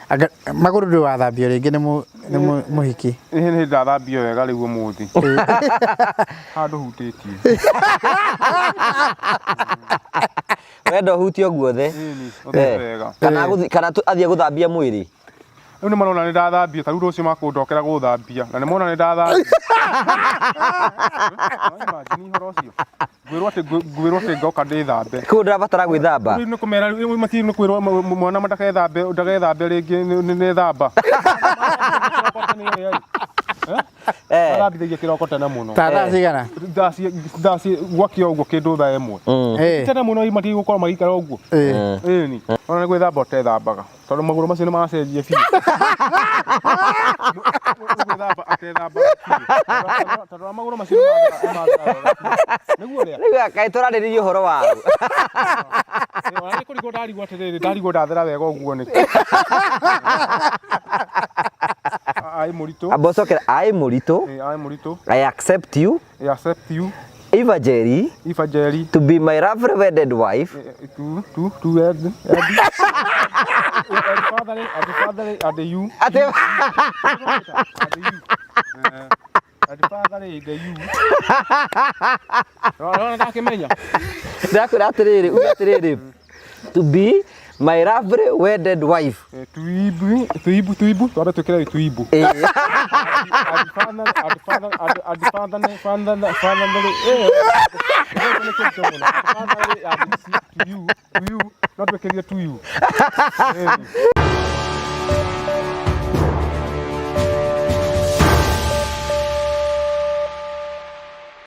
Anga magũrũ ndũĩ wathambio rĩngĩ nĩ nĩ mũhiki. Nĩ nĩ ndathambio wega rĩu ũmũthĩ. Handũ hutĩtie. Wenda ũhutio guothe. Ĩni, ũthiĩ wega. Kana kana athiĩ gũthambia mwĩrĩ. Rĩu nĩ marona nĩ ndathambio, ta rĩu rũciũ makũndokera gũthambia na nĩ mona nĩ ndathambia. Imagine ũhoro ũcio. Ngwĩrwo atĩ ngwĩrwo atĩ ngoka ndĩthambe. Kũu ndĩrabatara gwĩthamba. Rĩu nĩ kũmera rĩu matirĩ nĩ kwĩrwo mwana ndakethambe ndakethambe rĩngĩ nĩ thamba. Eh. Mathambithagia kĩroko tene mũno. Ta thaa cigana? Thaa gwakĩa ũguo kĩndũ thaa ĩmwe. Eh. Tene mũno matigũkorwo magĩikara ũguo. Eh. Ĩni. Ona nĩ gwĩthamba ũtethambaga. Tondũ magũrũ macio nĩ macenjia biũ. Gwĩthamba atethambaga biũ. Tondũ wa magũrũ macio nĩ mathera wega biũ. Nĩguo ũrĩa? Rĩu kaĩ tũrarĩrĩria ũhoro wa ũ? Ona nĩ kũrigwo ndarigwo atĩrĩrĩ, ndarigwo ndathera wega ũguo nĩkĩ? Aĩ mũritũ. Amba ũcokere aĩ mũritũ. Aĩ mũritũ. I accept you. I accept you. Eva Jerry. Eva Jerry. To be my lovely wedded wife. To wed, and, and father, and father, and you. Ate. And you. And father, and you. Rora ndakĩmenya. Ndakwĩra atĩrĩrĩ, uga atĩrĩrĩ. To be my lovely wedded wife. Tuibu, tuibu, tuibu, twambe twĩkĩre tuibu. And father, and father, and father, father, father, eh. Father, and to you, to you, no twĩkĩrire to you.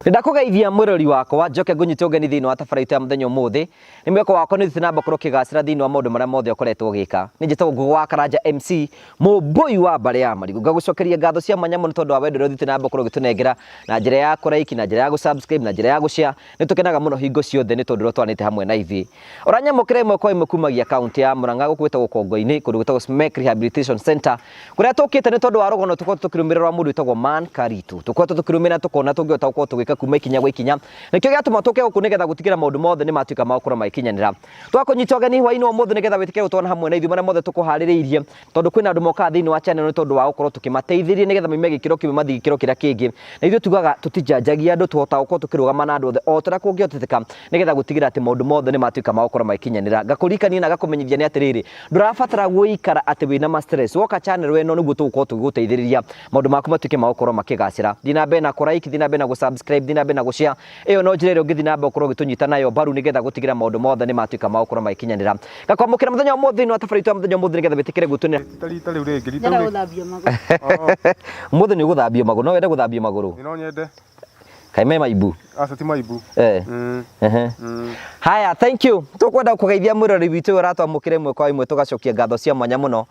Nĩndakũgeithia mwĩrori wakwa njoke ngũnyite ũgeni thĩinĩ wa tabarĩra itũ ya mũthenya ũmũthĩ. Nĩ mwĩhoko wakwa nĩ ũthiĩte na mbere gũkorwo ũkĩgacĩra thĩinĩ wa maũndũ marĩa mothe ũkoretwo ũgĩka. Nĩ njĩtagwo Ngũgũ wa Karanja MC, mũmbũi wa mbarĩ ya Marigũ. Ngagũcokeria ngatho cia mwanya mũno tondũ wa wendo ũrĩa ũthiĩte na mbere gũkorwo ũgĩtũnengera na njĩra ya kũ like, na njĩra ya gũ subscribe, na njĩra ya gũ share. Nĩ tũkenaga mũno hingo ciothe nĩ tondũ ũrĩa ũtwaranĩte hamwe na ithuĩ. Ũranyamũkĩra ĩmwe kwa ĩmwe kumagia kaunti ya Murang'a gũkũ gwĩtagwo Kongo-inĩ, kũndũ gwĩtagwo Smek Rehabilitation Center, kũrĩa tũkĩte nĩ tondũ wa rũgano tũkoretwo tũkĩrũmĩrĩra rwa mũndũ wĩtagwo Man Karitu. Tũkoretwo tũkĩrũmĩrĩra tũkona tũngĩhota gũkorwo tũgĩka kuma ikinya gwa ikinya. Nĩkĩo gĩatũma tũke gũkũ nĩgetha gũtigĩra maũndũ mothe nĩ matuĩka ma gũkorwo magĩkinyanĩra. Twakũnyita ũgeni hwainĩ wa ũmũthĩ nĩgetha wĩtĩkĩre gũtwarana hamwe na ithuĩ marĩa mothe tũkũharĩrĩirie, tondũ kwĩna andũ mokaga thĩinĩ wa channel nĩ tondũ wa gũkorwo tũkĩmateithĩrĩria nĩgetha maume gĩkĩro kĩmwe mathiĩ gĩkĩro kĩrĩa kĩngĩ. Na ithuĩ tugaga tũtijanjagia andũ, tũhotaga gũkorwo tũkĩrũgama na andũ othe o ta ũrĩa kũngĩhoteteka nĩgetha gũtigĩrĩra atĩ maũndũ mothe nĩ matuĩka ma gũkorwo magĩkinyanĩra. Ngakũririkania na ngakũmenyithia nĩ atĩrĩrĩ, ndũrabatara gũikara atĩ wĩna ma stress. Woka channel ĩno nĩguo tũgũkorwo tũgĩgũteithĩrĩria maũndũ maku matuĩke ma gũkorwo makĩgacĩra. Thiĩ na mbere na kũ like, thiĩ na mbere na gũ subscribe, thiĩ na mbere na gũ share. Ĩyo no njĩra ĩrĩa ũngĩthiĩ na mbere ũkorwo ũgĩtũnyita nayo mbaru nĩgetha gũtigĩrĩra maũndũ mothe nĩ matuĩka ma gũkorwo magĩkinyanĩra. Ngakwamũkĩra mũthenya wa ũmũthĩ thĩinĩ wa tabarĩra itũ ya mũthenya wa ũmũthĩ nĩgetha wĩtĩkĩre gwĩtũnĩra. Ti ta rita rĩu rĩngĩ, rita Ndĩrenda rĩu rĩngĩ. gũthambio magũrũ. Ũmũthĩ nĩ ũgũthambio magũrũ, no wende gũthambio magũrũ? Ĩ no nyende. Kaĩ me maimbu? Aca ti maimbu. Eh. Mm. Ehe. Mm. Haya, thank you. Tũkwenda kũgeithia mwĩrori witũ ũyũ ũratwamũkĩra ĩmwe kwa ĩmwe tũgacokia ngatho cia mwanya mũno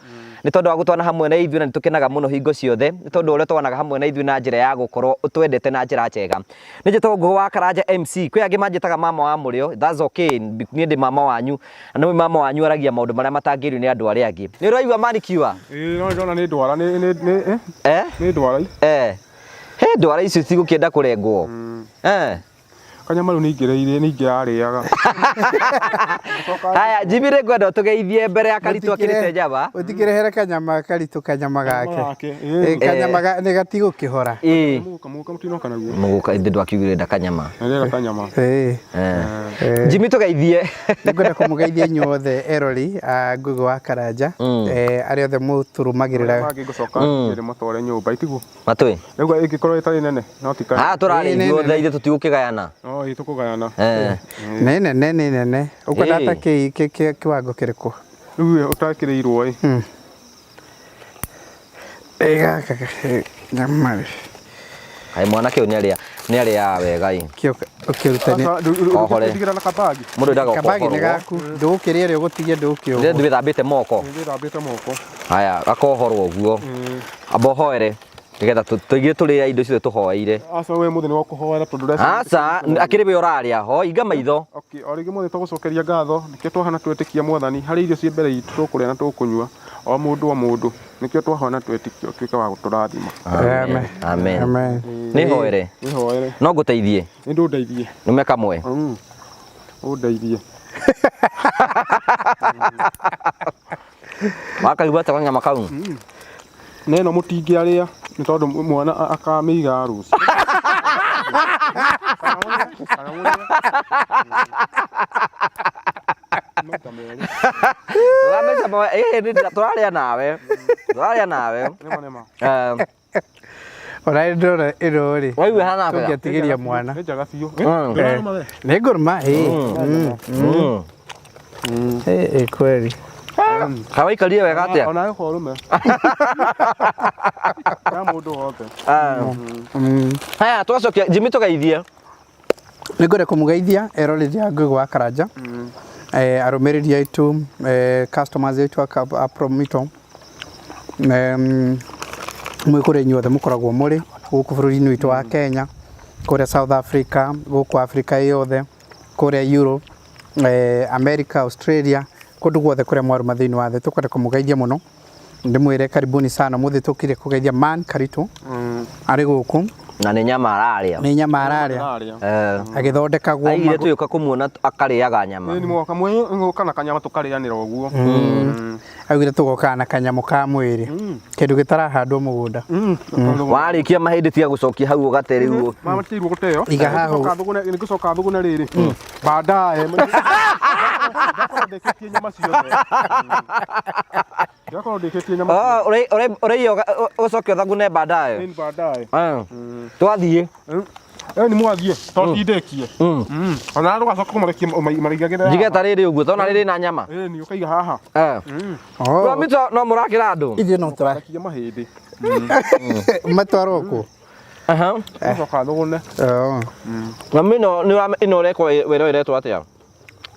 nĩ tondũ wa gũtwana hamwe na ithuĩ na nĩ tũkenaga mũno hingo ciothe nĩ tondũ ũrĩa twanaga hamwe na ithuĩ na njĩra ya gũkorwo ũtwendete na njĩra njega. Nĩ njĩtagwo Ngũgũ wa Karanja MC. Kwĩ angĩ manjĩtaga mama wa mũrĩo. That's okay. Niĩ ndĩ mama wanyu. Na nĩ mama wanyu aragia maũndũ marĩa matangĩrio nĩ andũ arĩa angĩ. Nĩ ũraigua manicure? Ĩ no ndona nĩ ndwara nĩ nĩ nĩ eh? Eh? Nĩ ndwara. Eh. He ndwara icio cigũkĩenda kũrengwo. Eh. Kanyama rĩu nĩingĩrĩire nĩingĩrarĩaga. Haya, Jimmy rĩ ngwenda ũtũgeithie mbere ya Karitũ akĩrĩte njaba. Ũtikĩrehere kanyama Karitũ kanyama gake. Gake. Ĩ, kanyama nĩ gatigũkĩhora. Ĩĩ. Mũgũka mũgũka mũtinoka naguo. Mũgũka ithe ndwakiugire nda kanyama. Nĩrĩaga kanyama. Ĩ. Eh. Jimmy tũgeithie. Nĩngwenda kũmũgeithia inyuothe erori a Ngũgĩ wa Karanja, arĩa othe mũtũrũmagĩrĩra. Mangĩ ngũcoka njĩre matware nyũmba itiguo. Matũĩ. Rĩu ĩngĩkorwo ĩtarĩ nene no ti Ah, tũrarĩ Ĩĩ, nĩ ithuothe nene. ithuĩ tũtigũkĩgayana. No ĩ tũkũgayana. Eh. Nĩ nene nĩ nene. Ũkwenda Ĩĩ. ta kĩwango kĩrĩkũ? Rĩu ũtakĩrĩirwo ĩ. Ĩ gaka nyama Kaĩ mwanake ũyũ nĩarĩa nĩarĩaga wega ĩ. kĩo ũkĩrutania. Ohore. Tigĩra na kabagi. Mũndũ endaga Kabagi nĩ ũkohorwo. gaku. Ndũgũkĩrĩa rĩ ũgũtigia ndũgũkĩũgwo. Ndĩrĩ ndwĩthambĩte moko. Nĩndĩthambĩte moko. Haya, gakohorwo ũguo. Amba ũhoere nĩgetha tũigire tũrĩe indo ciothe tũhoeire. Aca we mũthĩ nĩ wa kũhoera tondũ ndĩreciria. Aca, akĩrĩ we ũrarĩa, hoinga maitho. Okay, o rĩngĩ mũthĩ tũgũcokeria ngatho nĩkĩo twahana twetĩkia mwathani harĩ irio ciĩ mbere itũ tũkũrĩa na tũkũnyua o mũndũ o mũndũ nĩkĩo twahana twetĩkia ũtuĩke wa gũtũrathima. Amen. Amen. Amen. Nĩ hoere. Nĩ hoere. No ngũteithie. Nĩ ndũndeithie. Nũme kamwe. Ũndeithie. Wakaigua atĩa kanyama kau? Na ĩno mũtingĩarĩa nĩ tondũ mwana akamĩiga rũciũ. Kana mũrĩe. Maita merĩ. Tũramĩcama, ĩĩ, tũrarĩa nawe. Tũrarĩa nawe. Nĩma nĩma. Ona nĩ ndĩrona ĩno rĩ Waigua ĩhana atĩa? tũngĩatigĩria mwana. Nĩ njega biũ. Mm. Eh, Nĩ ngũrũma ĩ. Ĩ kweli. Kaĩ waikarire wega atĩa? Ona ĩko ũrũme. Ya mũndũ wothe. Haya, tũgacokia Jimmy tũgeithie. Nĩ ngwenda kũmũgeithia eroreri a Ngũgĩ wa Karanja, arũmĩrĩri aitũ, customers aitũ a Promito, mwĩ kũrĩa inyuothe mũkoragwo mũrĩ gũkũ bũrũri-inĩ witũ wa Kenya, kũrĩa South Africa, gũkũ Africa yothe, kũrĩa Europe, America, Australia, kũndũ guothe kũrĩa mwarũma thĩinĩ wa thĩ, tũkwenda kũmũgeithia mũno. Ndĩmwĩre karibuni sana ũmũthĩ tũkire kũgeithia Man Karitũ arĩ gũkũ. Na nĩ nyama ararĩa. Nĩ nyama ararĩa. Agĩthondekagwo. Aigire tũgĩũka kũmuona akarĩaga nyama. Nĩ mwoka mwĩũka na kanyama tũkarĩanĩra ũguo. Augire tũgokaga na kanyamũ ka mwĩrĩ. Kĩndũ gĩtarahandwo mũgũnda. Warĩkia mahĩndĩ tiga gũcokia hau ũgate rĩu. Matigirwo gũteo. Iga haha. Nĩngũcoka thũgũne rĩrĩ. Baadaye. Ngakorwo ndĩkĩtie nyama ciothe. Ngakorwo ndĩkĩtie nyama. Oh, ũraiya ũcoke ũthagune baadaye. Nĩ baadaye. Twathiĩ. Ĩ nĩ mwathiĩ to tindĩkie. Ona ndũgacoka kũmarekia marigagĩre. Njige ta rĩrĩ ũguo tona rĩrĩ na nyama. Ĩ nĩ ũkaiga haha. Promito no mũrakĩra andũ. Ithuĩ no tũra. Rekia mahĩndĩ. Matwarwo kũ? Ũcoka thũgũne. Na mĩno ĩno ũrekwo wĩra ĩretwo atĩa?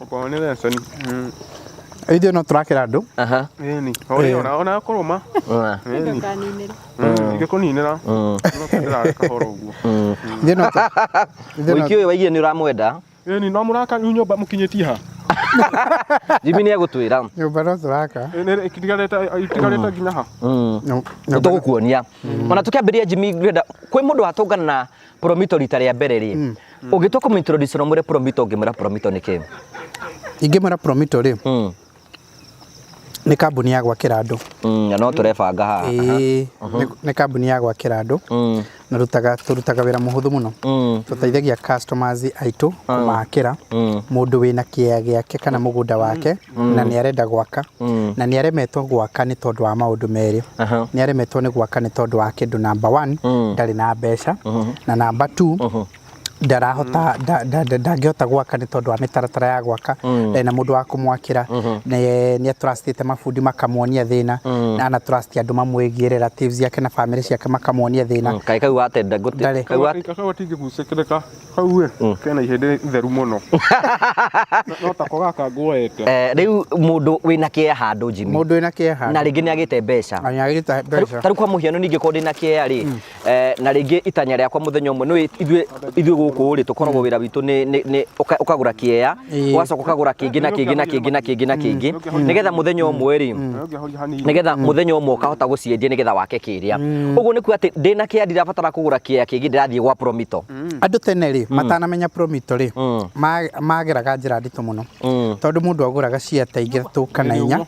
Okorwo nĩ lesson. Ithuĩ no tũrakĩra andũ. Ĩni. Ona ona kũrũma. Ndũkaninĩre. Ingĩkũninĩra. Ndĩrarĩ kahora ũguo. Ithuĩ no Mũiki ũyũ waigire nĩ ũramwenda. Ĩni no mũraka rĩu nyũmba mũkinyĩtie ha? Jimmy nĩ egũtwĩra. Nyũmba no tũraka. Itigarĩte nginya ha? Nĩ tũgũkuonia. Ona tũkĩambĩrĩria Jimmy ngwenda kwĩ mũndũ watũngana na Promito rita rĩa mbere rĩ, ũngĩtua kũmũ-introduce na ũmwĩre Promito ũngĩmwĩra Promito nĩ kĩ? Ingĩmwĩra Promito rĩ, nĩ kambuni ya gwakĩra andũ. Na no tũrebanga haha. Ĩĩ, nĩ kambuni ya gwakĩra andũ na tũrutaga wĩra mũhũthũ mũno. Tũteithagia customers aitũ kũmakĩra mũndũ wĩna kĩea gĩake kana mũgũnda wake na nĩ arenda gwaka na nĩ aremetwo gwaka nĩ tondũ wa maũndũ merĩ. Nĩ aremetwo nĩ gwaka nĩ tondũ wa kĩndũ number 1 ndarĩ na mbeca na number 2 ndarahota ndangĩhota gwaka nĩ tondũ wa mĩtaratara ya gwaka, ndarĩ na mũndũ wa kũmwakĩra, nĩ atrustĩte mabundi makamuonia thĩna, na ana trust andũ mamwĩgiĩ relatives yake na family ciake makamuonia thĩna. Kaĩ kau watenda Ndarĩ. Kau gatingĩgucĩkĩrĩka kau ĩ kena ihĩndĩ theru mũno. No tako gaka nguoete. Rĩu mũndũ wĩna kĩea handũ Jimmy. Mũndũ wĩna kĩea handũ. Na rĩngĩ nĩ agĩte mbeca. Na nĩ agĩte mbeca. Ta rĩu kwa mũhiano ningĩ korwo ndĩna kĩea rĩ, na rĩngĩ itanya rĩakwa mũthenya ũmwe nĩ ithuĩ gũkũ rĩ tũkoragwo wĩra witũ nĩ ũkagũra kĩea, ũgacoka ũkagũra kĩngĩ na kĩngĩ na kĩngĩ na kĩngĩ na kĩngĩ, nĩgetha mũthenya ũmwe rĩ, nĩgetha mũthenya ũmwe ũkahota gũciendia nĩgetha wake kĩrĩa. Ũguo nĩ kuga atĩ ndĩna kĩea ndirabatara kũgũra kĩea kĩngĩ ndĩrathiĩ gwa Promito. Andũ tene rĩ, matanamenya Promito rĩ, mageraga njĩra nditũ mũno. Tondũ mũndũ agũraga cia ta ithatũ kana inya,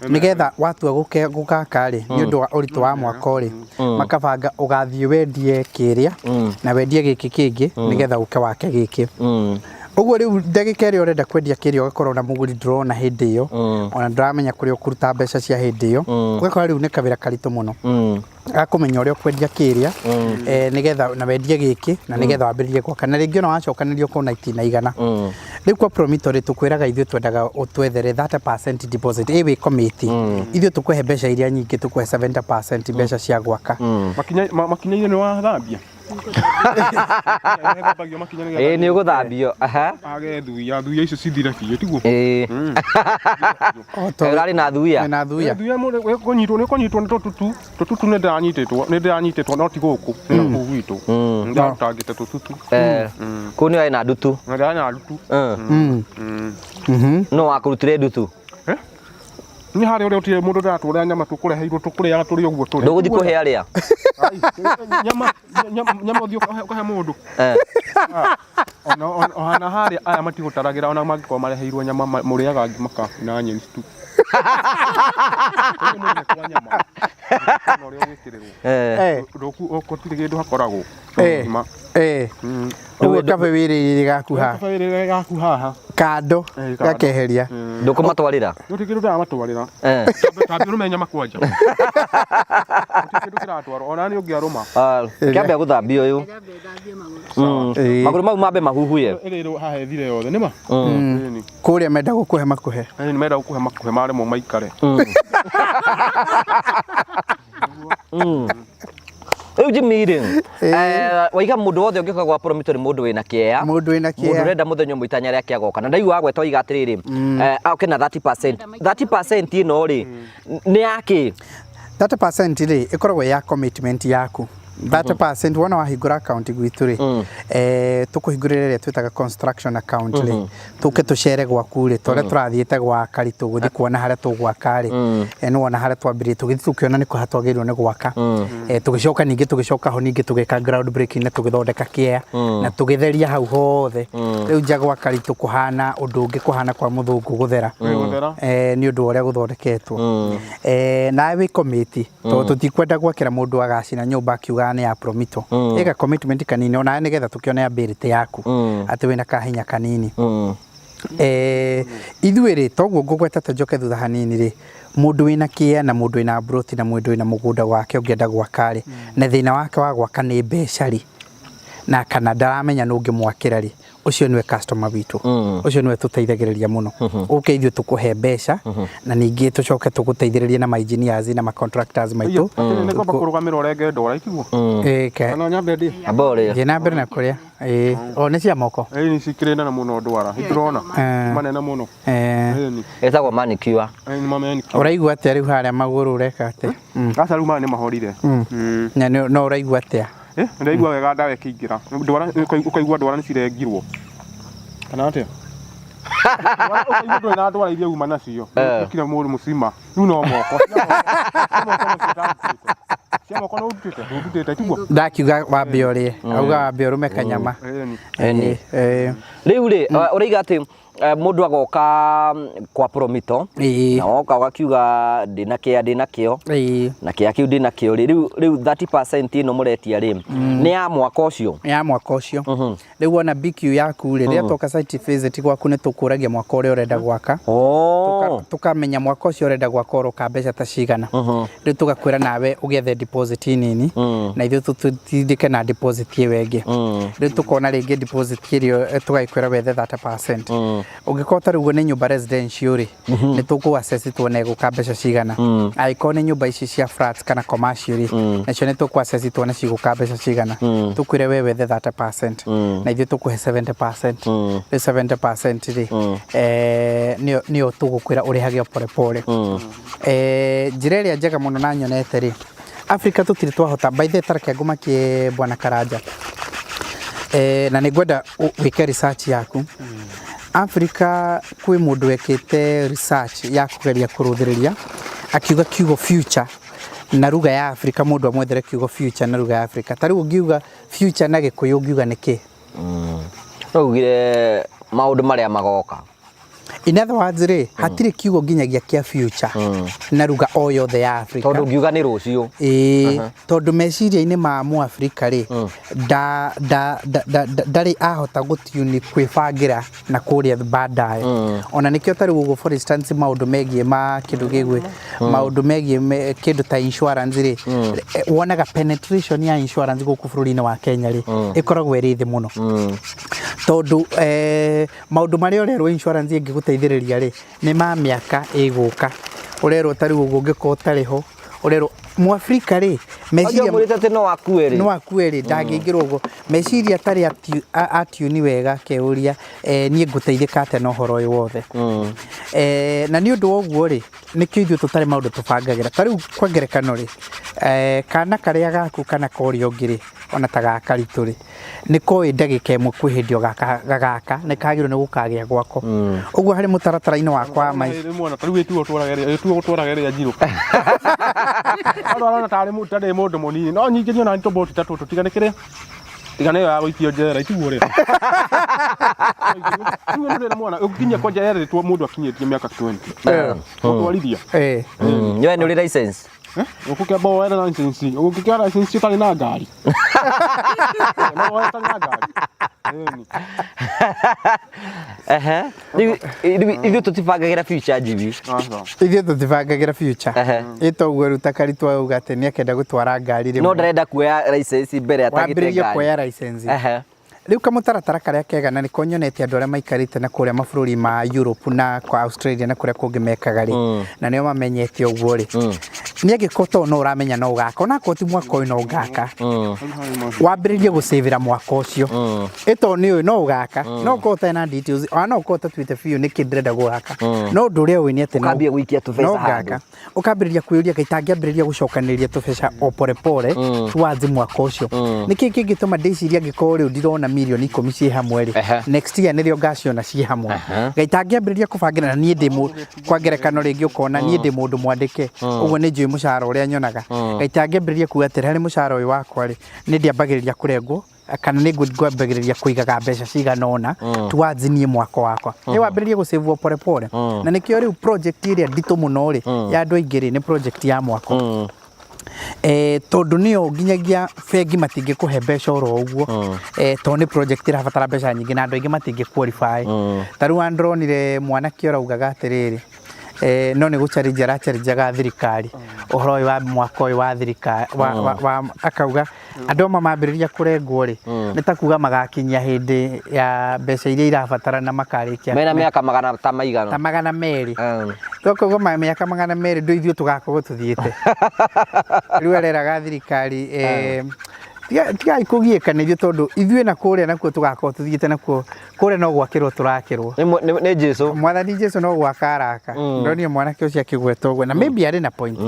nĩgetha watua gũgaka rĩ, nĩ ũndũ wa ũritũ wa mwako rĩ, makabanga ũgathiĩ wendie kĩrĩa na wendie gĩkĩ kĩngĩ nĩgetha ũke wake gĩkĩ. Ũguo rĩu ndagĩka ĩrĩa ũrenda kwendia kĩrĩa ũgakorwo na mũgũri ndũrona hĩndĩ ĩyo, ona ndũramenya kũrĩa ũkũruta mbeca cia hĩndĩ ĩyo, ũgakora rĩu nĩ kawĩra karitũ mũno gakũmenya ũrĩa ũkwendia kĩrĩa, nĩgetha na wendie gĩkĩ na nĩgetha wambĩrĩrie gwaka, na rĩngĩ ona wacokanĩria ũkona itina igana. Rĩu kwa Promito rĩ, tũkwĩraga ithuĩ twendaga ũtwethere 30% deposit, ĩ wĩ commit, ithuĩ tũkũhe mbeca iria nyingĩ, tũkũhe 70% mbeca cia gwaka. Makinya-inĩ nĩ wathambia? Ĩ nĩ ũgũthambio. Age thuya, thuya icio cithire biũ tiguo? Ĩ. Ũrarĩ na thuya? Na thuya. Thuya kũnyitwo nĩ kũnyitwo nĩ tũtutu. Tũtutu nĩ ndĩranyitĩtwo, nĩ ndĩranyitĩtwo no ti gũkũ, nĩ nakũu gwitũ. Ndĩrarutangĩte tũtutu. Kũu nĩ warĩ na ndutu? Nĩ ndĩrarĩ na ndutu. No wakũrutire ndutu? Nĩ harĩa ũrĩa ũtirĩ mũndũ ndĩratũrĩa nyama tũkũreheirwo tũkũrĩaga tũrĩ ũguo tũrĩ. Ndũgũthiĩ kũhe arĩa? Nyama nyama ũthiĩ ũkahe mũndũ. Ona harĩa aya matigũtaragĩra ona mangĩkorwo mareheirwo nyama mũrĩaga ngima na nyeni tu. Ũyũ mũrĩre kwa nyama. Ona ũrĩa ũgĩkĩrĩrwo. Gũtirĩ kĩndũ hakoragwo. Ngima. Ũguo kabe wĩrĩire gaku haha. Kabe wĩrĩire gaku haha. Kando gakeheria. Ndũkũmatwarĩra? Gũtirĩ kĩndũ ndĩramatwarĩra. Tambe ũrũme nyama kwanja. Gũtirĩ kĩndũ kĩratwarwo. Ona niĩ ũngĩarũma. Kĩambe gũthambia ũyũ. Magũrũ mau mambe mahuhuye. Ĩrĩrwo haha ĩthire yothe nĩma? Kũrĩa menda gũkũhe makũhe. Nĩ menda gũkũhe makũhe maremwo maikare. Rĩu Jimmy rĩ, waiga mũndũ wothe ũngĩũka gwa Promito nĩ mũndũ wĩna kĩea. Mũndũ wĩna kĩea. Mũndũ ũrenda mũthenya ũmwe itanya rĩake agoka. Na ndaigua wagweta waiga atĩrĩrĩ, oke na 30%. 30% ĩno rĩ, nĩ ya kĩ? 30% rĩ, ĩkoragwo ya commitment yaku. 30% wona wahingũra account gwitũ rĩ, tũkũhingũrĩra ĩrĩa twĩtaga construction account rĩ, tũke tũcere gwaku rĩ, ta ũrĩa tũrathiĩte gwa Karitũ gũthiĩ kuona harĩa tũgwaka rĩ, nĩ wona harĩa twambĩrĩirie tũgĩthiĩ tũkĩona nĩ kũ twagĩrĩirwo nĩ gwaka, tũgĩcoka ningĩ tũgĩcoka ho ningĩ tũgĩka ground breaking na tũgĩthondeka kĩea na tũgĩtheria hau hothe. Rĩu nja gwa Karitũ kũhana ũndũ ũngĩ, kũhana kwa mũthũngũ gũthera, nĩ ũndũ wa ũrĩa gũthondeketwo. Nawe wĩ committee, tondũ tũtikwenda gwakĩra mũndũ agacina nyũmba akiugaga nĩ ya Promito. Ĩka commitment kanini onawe nĩgetha tũkĩone ability yaku atĩ wĩna kahinya kanini. Ithuĩ rĩ, toguo ngũgwetete njoke thutha hanini rĩ, mũndũ wĩna kĩea na mũndũ wĩna mburoti na mũndũ wĩna mũgũnda wake ũngĩenda gwaka rĩ, na thĩna wake wa gwaka nĩ mbeca rĩ, na kana ndaramenya nũ ũngĩmwakĩra rĩ, ũcio nĩwe customer witũ. Ũcio nĩwe tũteithagĩrĩria mũno. Ũke ithuĩ tũkũhe mbeca na ningĩ tũcoke tũgũteithĩrĩrie na ma engineers na ma contractors maitũ. Nĩ kwamba kũrũgamĩra ũrenge ndwara itiguo? Kana nyambe ndĩe? Amba ũrĩe. Thiĩ na mbere na kũrĩa. Ĩĩ. O nĩ cia moko? Ĩĩ nĩ cikĩrĩ nene mũno ndwara. Nĩndĩrona. Manene mũno. Ĩtagwo manicure. Ĩĩ nĩ manicure. Ũraigua atĩa rĩu harĩa magũrũ ũreka atĩa? Aca rĩu maya nĩ mahorire. Na no ũraigua atĩa? Ndĩraigua wega ndawa ĩkĩingĩra. Ndwara ũkaigua ndwara nĩ cirengirwo. Kana atĩa? Ũkaigua ndũrĩ na ndwara iria uma nacio. Ũkire mũndũ mũcima. Rĩu no moko. Cia moko nĩ ũndutĩte? Ndũndutĩte tiguo? Ndakiuga wambe ũrĩe. Auga wambe ũrũme kanyama. Rĩu rĩ, ũraiga atĩ mũndũ agoka kwa Promito na woka ũgakiuga ndĩna kĩa ndĩna kĩo na kĩa kĩu ndĩna kĩo rĩ, rĩu 30% ĩno mũretia rĩ, nĩ ya mwaka ũcio? Nĩ ya mwaka ũcio. Rĩu wona BQ yaku rĩ, rĩrĩa twoka site visit gwaku nĩ tũkũragia mwaka ũrĩa ũrenda gwaka. Tũkamenya mwaka ũcio ũrenda gwaka ũroka mbeca ta cigana. Rĩu tũgakwĩra nawe ũgĩethe deposit nini na ithuĩ tũtindĩke na deposit ĩyo ĩngĩ. Rĩu tũkona rĩngĩ deposit ĩrĩa tũgagĩkwĩra wethe 30%. Ũngĩkorwo ta rĩu nĩ nyũmba residential rĩ, nĩ tũkũ assess tuone ĩgũka mbeca cigana. Angĩkorwo nĩ nyũmba ici cia flats kana commercial rĩ, nacio nĩ tũkũ assess tuone cigũka mbeca cigana. Tũkwĩre we wethe 30% na ithuĩ tũkũhe 70%. Rĩu 70% rĩ, nĩyo tũgũkwĩra ũrĩhage o pole pole. Njĩra ĩrĩa njega mũno na nyonete rĩ, Africa tũtirĩ twahota, by the way ta reke ngũmakie Bwana Karanja, na nĩ ngwenda wĩke research yaku. Africa kwĩ mũndũ wekĩte research ya kũgeria kũrũthĩrĩria akiuga kiugo future na lugha ya Africa, mũndũ amwethere kiugo future na lugha ya Africa. Ta rĩu ũngiuga future na Gĩkũyũ ũngiuga nĩ kĩ? No ugire maũndũ marĩa magoka. In other words rĩ, hatirĩ kiugo nginyagia kĩa future na lugha o yothe ya Africa. Tondũ ngiuga nĩ rũciũ. Ĩĩ, tondũ meciria-inĩ ma Mũafrika rĩ, ndarĩ ahota gũtiuni kwĩbangĩra na kũrĩa baadaye. Ona nĩkĩo ta rĩu ũguo for instance maũndũ megiĩ ma kĩndũ gĩgwĩ, maũndũ megiĩ kĩndũ ta insurance rĩ, wonaga penetration ya insurance gũkũ bũrũri-inĩ wa Kenya rĩ, ĩkoragwo ĩrĩ thĩ mũno. Tondũ maũndũ marĩa ũrerwo insurance ĩngĩgũteithĩrĩria rĩ, nĩ ma mĩaka ĩgũka. Ũrerwo ta rĩu ũguo ũngĩkorwo ũtarĩ ho, ũrerwo Mũafrika rĩ, meciria Ũmwĩrĩte atĩ no akue rĩ, no akue rĩ, ndangĩingĩrwo ũguo. Meciria atarĩ atiuni wega akeyũria niĩ ngũteithĩka atĩa na ũhoro ũyũ wothe. Na nĩ ũndũ wa ũguo rĩ, nĩkĩo ithuĩ tũtarĩ maũndũ tũbangagĩra. Ta rĩu kwa ngerekano rĩ, kana karĩa gaku kana ka ũrĩa ũngĩ rĩ, ona ta ga Karitũ rĩ, nĩ koĩ ndagĩka ĩmwe kwĩ hĩndĩ gagaka nĩ kagĩrĩirwo nĩ gũkagĩa gwako. Ũguo harĩ mũtaratara-inĩ wakwa wa maica. Rĩu mwana ta rĩu ĩtuo gũtwaraga ĩrĩa njirũ. Andũ arona tarĩ tarĩ mũndũ mũnini no nyingĩ niĩ ona tũboti ta tũtũ tiga nĩ kĩrĩa tiga nĩ ĩyo ya gũikio njera itiguo rĩ. Rĩu ĩno ndĩrĩ mwana ũnginya kwanja erĩtwo mũndũ akinyĩtie mĩaka 20. Gũtwarithia. We nĩ ũrĩ license? Ũgũkĩamba woe na license. Ũngĩkĩoya license ũtarĩ na ngari. No woe ũtarĩ na ngari. Ĩni. Ehe. Rĩu ithuĩ tũtibangagĩra future njibi. Aca. Ithuĩ tũtibangagĩra future. Ĩ toguo rĩu ta Karitũ auga atĩ nĩ akenda gũtwara ngari No rĩmwe. ndarenda kuoya license mbere atagĩte Wambĩrĩrie ngari. kuoya license. Ehe. Rĩu kamũtaratara karĩa kega na nĩko nyonete andũ arĩa maikarĩte na kũrĩa mabũrũri ma Europe na kwa Australia na kũrĩa kũngĩ mekaga rĩ, na nĩo mamenyete ũguo rĩ, nĩ angĩkorwo to no ũramenya no ũgaka, onakorwo ti mwaka ũyũ no ũgaka, wambĩrĩrie gũcĩvĩra mwaka ũcio. Ĩ to nĩ ũĩ no ũgaka, no ũkorwo ũtarĩ na details, ona no ũkorwo ũtatuĩte biũ nĩkĩ ndĩrenda gwaka, no ũndũ ũrĩa ũĩ nĩ atĩ no Ũkambia gũikia tũbeca no handũ. ngaka. Ũkambĩrĩria kwĩyũria kaĩ itangĩambĩrĩria gũcokanĩrĩria tũbeca o pore pore towards mwaka ũcio. Nĩkĩ kĩngĩtũma ndĩcirie angĩkorwo rĩu ndirona mirioni 10 ciĩ hamwe rĩ, next year nĩrĩo ngaciona ciĩ hamwe. Kaĩ itangĩambĩrĩria kũbangĩra na niĩ ndĩ mũ, kwa ngerekano rĩngĩ ũkona niĩ ndĩ mũndũ mwandĩke, ũguo nĩ njũĩ mũcara ũrĩa nyonaga. Kaĩ itangĩambĩrĩria kuga atĩrĩ, harĩ mũcara ũyũ wakwa rĩ, nĩ ndĩambagĩrĩria kũrengwo kana nĩ ngwambagĩrĩria kũigaga mbeca cigana ũna towards niĩ mwaka wakwa. Nĩ wambĩrĩrie gũsave o pore pore. Na nĩkĩo rĩu project ĩrĩa nditũ mũno rĩ, ya andũ aingĩ rĩ, nĩ project ya mwako. Tondũ nĩyo nginyagia bengi matingĩkũhe mbeca oro ũguo, tondũ nĩ project ĩrabatara mbeca nyingĩ na andũ aingĩ matingĩ qualify. Ta rĩu ndĩronire mwanake ũraugaga atĩrĩrĩ, no nĩ gũcharĩnji aracharĩnjaga thirikari ũhoro ũyũ wa mwaka ũyũ wa thirikari, akauga andũ amwe mambĩrĩria kũrengwo rĩ, nĩ ta kuga magakinyia hĩndĩ ya mbeca iria irabatarana makarĩkia Mena mĩaka magana ta maigana? Ta 200. Tokoguo mĩaka 200 ndũ ithuĩ tũgakorwo tũthiĩte. Rĩu areraga thirikari, tigai kũgiĩka nĩ ithuĩ tondũ ithuĩ na kũrĩa nakuo tũgakorwo tũthiĩte nakuo kũrĩa no gwakĩrwo tũrakĩrwo. Nĩ Jesu. Mwathani Jesu no gwaka araka. Ndonire mwanake ũcio akĩgweta ũguo na maybe arĩ na point.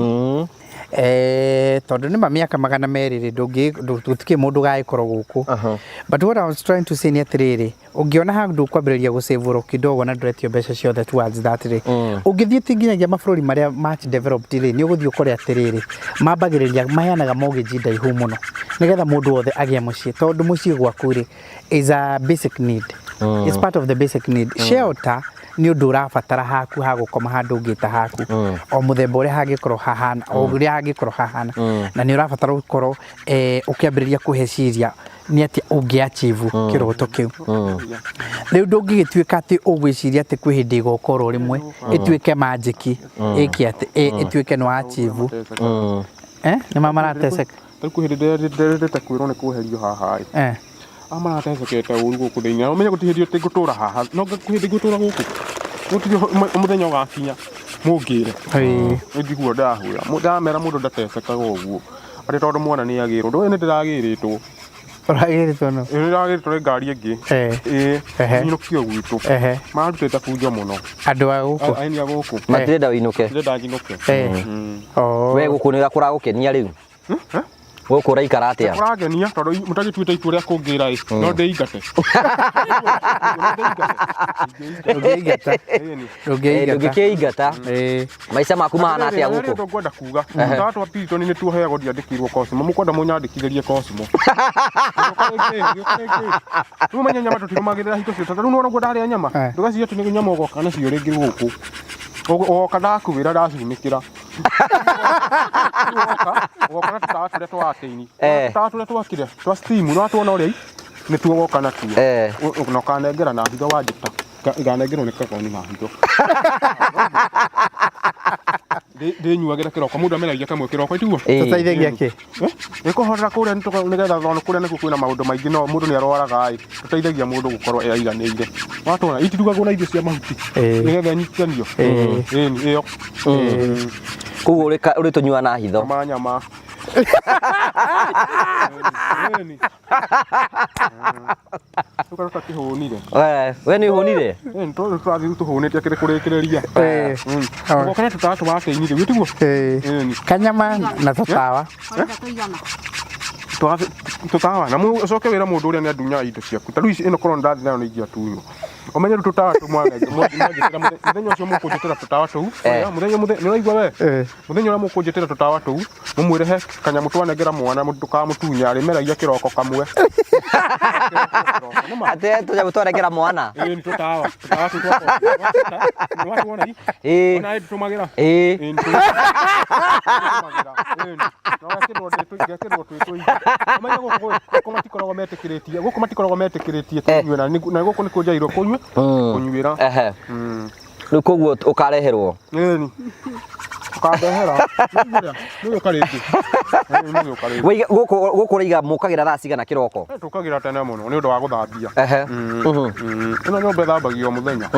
Tondũ nĩ ma mĩaka 200 rĩ, gũtikĩrĩ mũndũ ũgagĩkorwo gũkũ. But what I was trying to say nĩ atĩrĩrĩ, ũngĩona handũ ũkwambĩrĩria gũsave oro kidogo na ndũretio mbeca ciothe towards that rĩ, ũngĩthiĩ ti nginyagia mabũrũri marĩa much developed rĩ, nĩ ũgũthiĩ ũkore atĩrĩrĩ, mambagĩrĩria maheanaga mortgage ndaihu mũno nĩgetha mũndũ wothe agĩe mũciĩ, tondũ mũciĩ gwaku rĩ is a basic need. It's part of the basic need. Shelter nĩ ũndũ ũrabatara haku ha gũkoma handũ ũngĩta haku, o mũthemba ũrĩa hangĩkorwo hahana, o ũrĩa hangĩkorwo hahana, na nĩ ũrabatara gũkorwo ũkĩambĩrĩria kũheciria nĩ atĩa ũngĩ achieve kĩroto kĩu. Rĩu ndũngĩgĩtuĩka atĩ ũgwĩciria atĩ kwĩ hĩndĩ ĩgoka oro rĩmwe ĩtuĩke magic, ĩke atĩ ĩtuĩke nĩ wa achieve. Nĩ ma marateceka. Rĩu kwĩ hĩndĩ nderĩte kwĩrwo nĩ kweherio haha ĩ. Aya maratecekete ũru gũkũ thĩinĩ. Na ũmenye gũtirĩ hĩndĩ atĩ ngũtũra haha. No kwĩ hĩndĩ ngũtũra gũkũ. Gũtirĩ mũthenya ũgakinya mũngĩre. Nĩ njiguo ndahũra. Ndamera mũndũ ndatecekaga ũguo. Atĩ tondũ mwana nĩ agĩrwo. Ndũĩ nĩ ndĩragĩrĩtwo. Ũragĩrĩtwo nũ? Ĩĩ nĩndĩragĩrĩtwo nĩ ngari ĩngĩ. Ĩĩ. Nyinũkio gwitũ. Mararutĩte bunjo mũno. Andũ a gũkũ? Aini a gũkũ. Matirenda ũinũke. Matirenda njinũke. We gũkũ nĩ kũragũkenia rĩu? Gũkũ ũraikara atĩa? Kũrangenia tondũ mũtagĩtuĩte itua rĩa kũngĩra ĩ, no ndĩingate. Ndũngĩingata. Ndũngĩingata. Ndũngĩkĩingata. Maica maku mahana atĩa gũkũ? Rĩrĩ ngwenda kuga, tũtawa twa Piriton nĩ tuoheagwo ndiandĩkĩirwo Cosmo, mũkwenda mũnyandĩkithĩrie Cosmo. Rĩu ũmenye nyama tũtirũmagĩrĩra hingo ciothe, tondũ rĩu nĩwona ũguo ndarĩa nyama, ndũgecirie atĩ nĩ nyama ũgoka nacio rĩngĩ gũkũ. Ũgoka ndakuĩra ndacunĩkĩra. Ũgoka na tũtawa tũrĩa twa atĩini. Tũtawa tũrĩa twakire twa steam, nĩ watuona ũrĩa nĩtuo ũgoka natuo. Na ũkanengera na hitho wanjĩta. Nganengerwo nĩ kagoni na hitho. Ndĩnyuagĩra kĩroko, mũndũ ameragia kamwe kĩroko tiguo? Tũteithagia kĩ? Nĩkũhorera kũrĩa nĩgetha tondũ kũrĩa nĩkuo kwĩna maũndũ maingĩ no mũndũ nĩarwaraga ĩ, tũteithagia mũndũ gũkorwo aiganĩire. Watwona itirugagwo na irio cia mahuti nĩgetha ĩnyitithanio. Ĩni ĩyo. Koguo ũrĩtũnyua na hitho. Ma nyama. Ĩni. Tũkorwo tũtakĩhũnire. We nĩ ũhũnire? Ĩni tondũ tũrathiĩ tũhũnĩte akĩrĩ kũrĩkĩrĩria. Tũgoka na tũtawa twa atĩini rĩu tiguo? Ĩni. Kanyama na tũtawa. Tũtawa na ũcoke wĩra mũndũ ũrĩa nĩ andunyaga indo ciaku. Ta rĩu ici ĩno korwo nĩ ndathiĩ nayo nĩ ingĩatunywo. Ũmenye rĩu tũtawa tũu mwanjĩtĩra mũthenya ũcio mũkũnjĩtĩra tũtawa tũu. Mũthenya mũthenya nĩ ũraigua we? Mũthenya ũrĩa mũkũnjĩtĩra tũtawa tũu, mũmwĩre he kanyamũ twanengera mwana ndũkamũtunye arĩmeragia kĩroko kamwe. Kĩroko, nĩ ma. Atĩ tũnyamũ twanengera mwana. Ĩĩ nĩ tũtawa. Tũtawa tũu twa Nĩ watuona i? Ĩĩ. Ona ndũtũmagĩra. Ĩĩ. Ĩĩ nĩ tũtũmagĩra. Ĩĩ. Na ũgekĩrwo ngekĩrwo twĩ tũingĩ. Ũmenye gũkũ gũkũ matikoragwo metĩkĩrĩtie gũkũ matikoragwo metĩkĩrĩtie tũnyue na na gũkũ nĩ kũnjairwo kũnyua kũnyuĩra. Ehe. Rĩu koguo ũkareherwo. Ĩni. Ũkandehera. Nĩgũka rĩngĩ. Nĩgũka rĩngĩ. Waiga gũkũ gũkũ ũraiga mũkagĩra thaa cigana kĩroko? Tũkagĩra tene mũno nĩ ũndũ wa gũthambia. Ehe. Ĩno nyũmba ĩthambagio o mũthenya.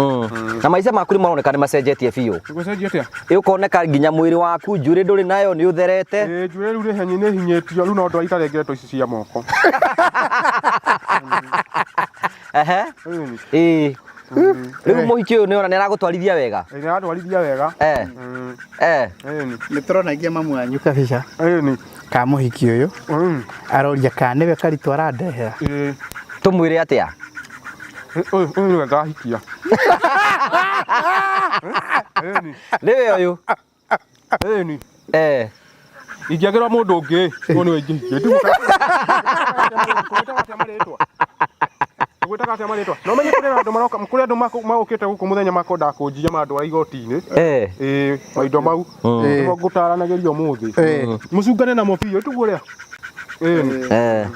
Na maica maku nĩ maroneka nĩ macenjetie biũ. Gũcenjia atĩa? Ĩ ũkoneka nginya mwĩrĩ waku njuĩrĩ ndũrĩ nayo nĩ ũtherete. Ĩĩ njuĩrĩ rĩu nĩ nĩ hinyĩtio rĩu no ndwara itarengetwo ici cia moko. Ehe. Ĩni. Ĩĩ. Rĩu mũhiki ũyũ nĩ ona nĩ aragũtwarithia wega. Ĩĩ nĩaratwarithia wega. Eh. Eh. Ĩni. Nĩ tũronagia mamu wanyu kabica Ĩni. ka mũhiki ũyũ aroria kana nĩwe karitũ arandehera. Ĩĩ. Tũmwĩre atĩa? Ũyũ ũyũ nĩwe ngahikia. Ĩni. Nĩwe ũyũ. Ĩni. Eh. Ingĩagĩrwo mũndũ ũngĩ, ũyũ nĩwe ingĩhikia. Tũgwĩtaga atĩa marĩtwa? Tũgwĩtaga atĩa marĩtwa? Na ũmenye kũrĩ na andũ maroka, kũrĩ andũ magũkĩte gũkũ mũthenya makwendaga kũnjiya mandwara igoti-inĩ. Eh. Ĩĩ, maindo mau. Nĩmo ngũtaranagĩria ũmũthĩ. Mũcungane namo biũ, tiguo ũrĩa? Ĩni. Eh.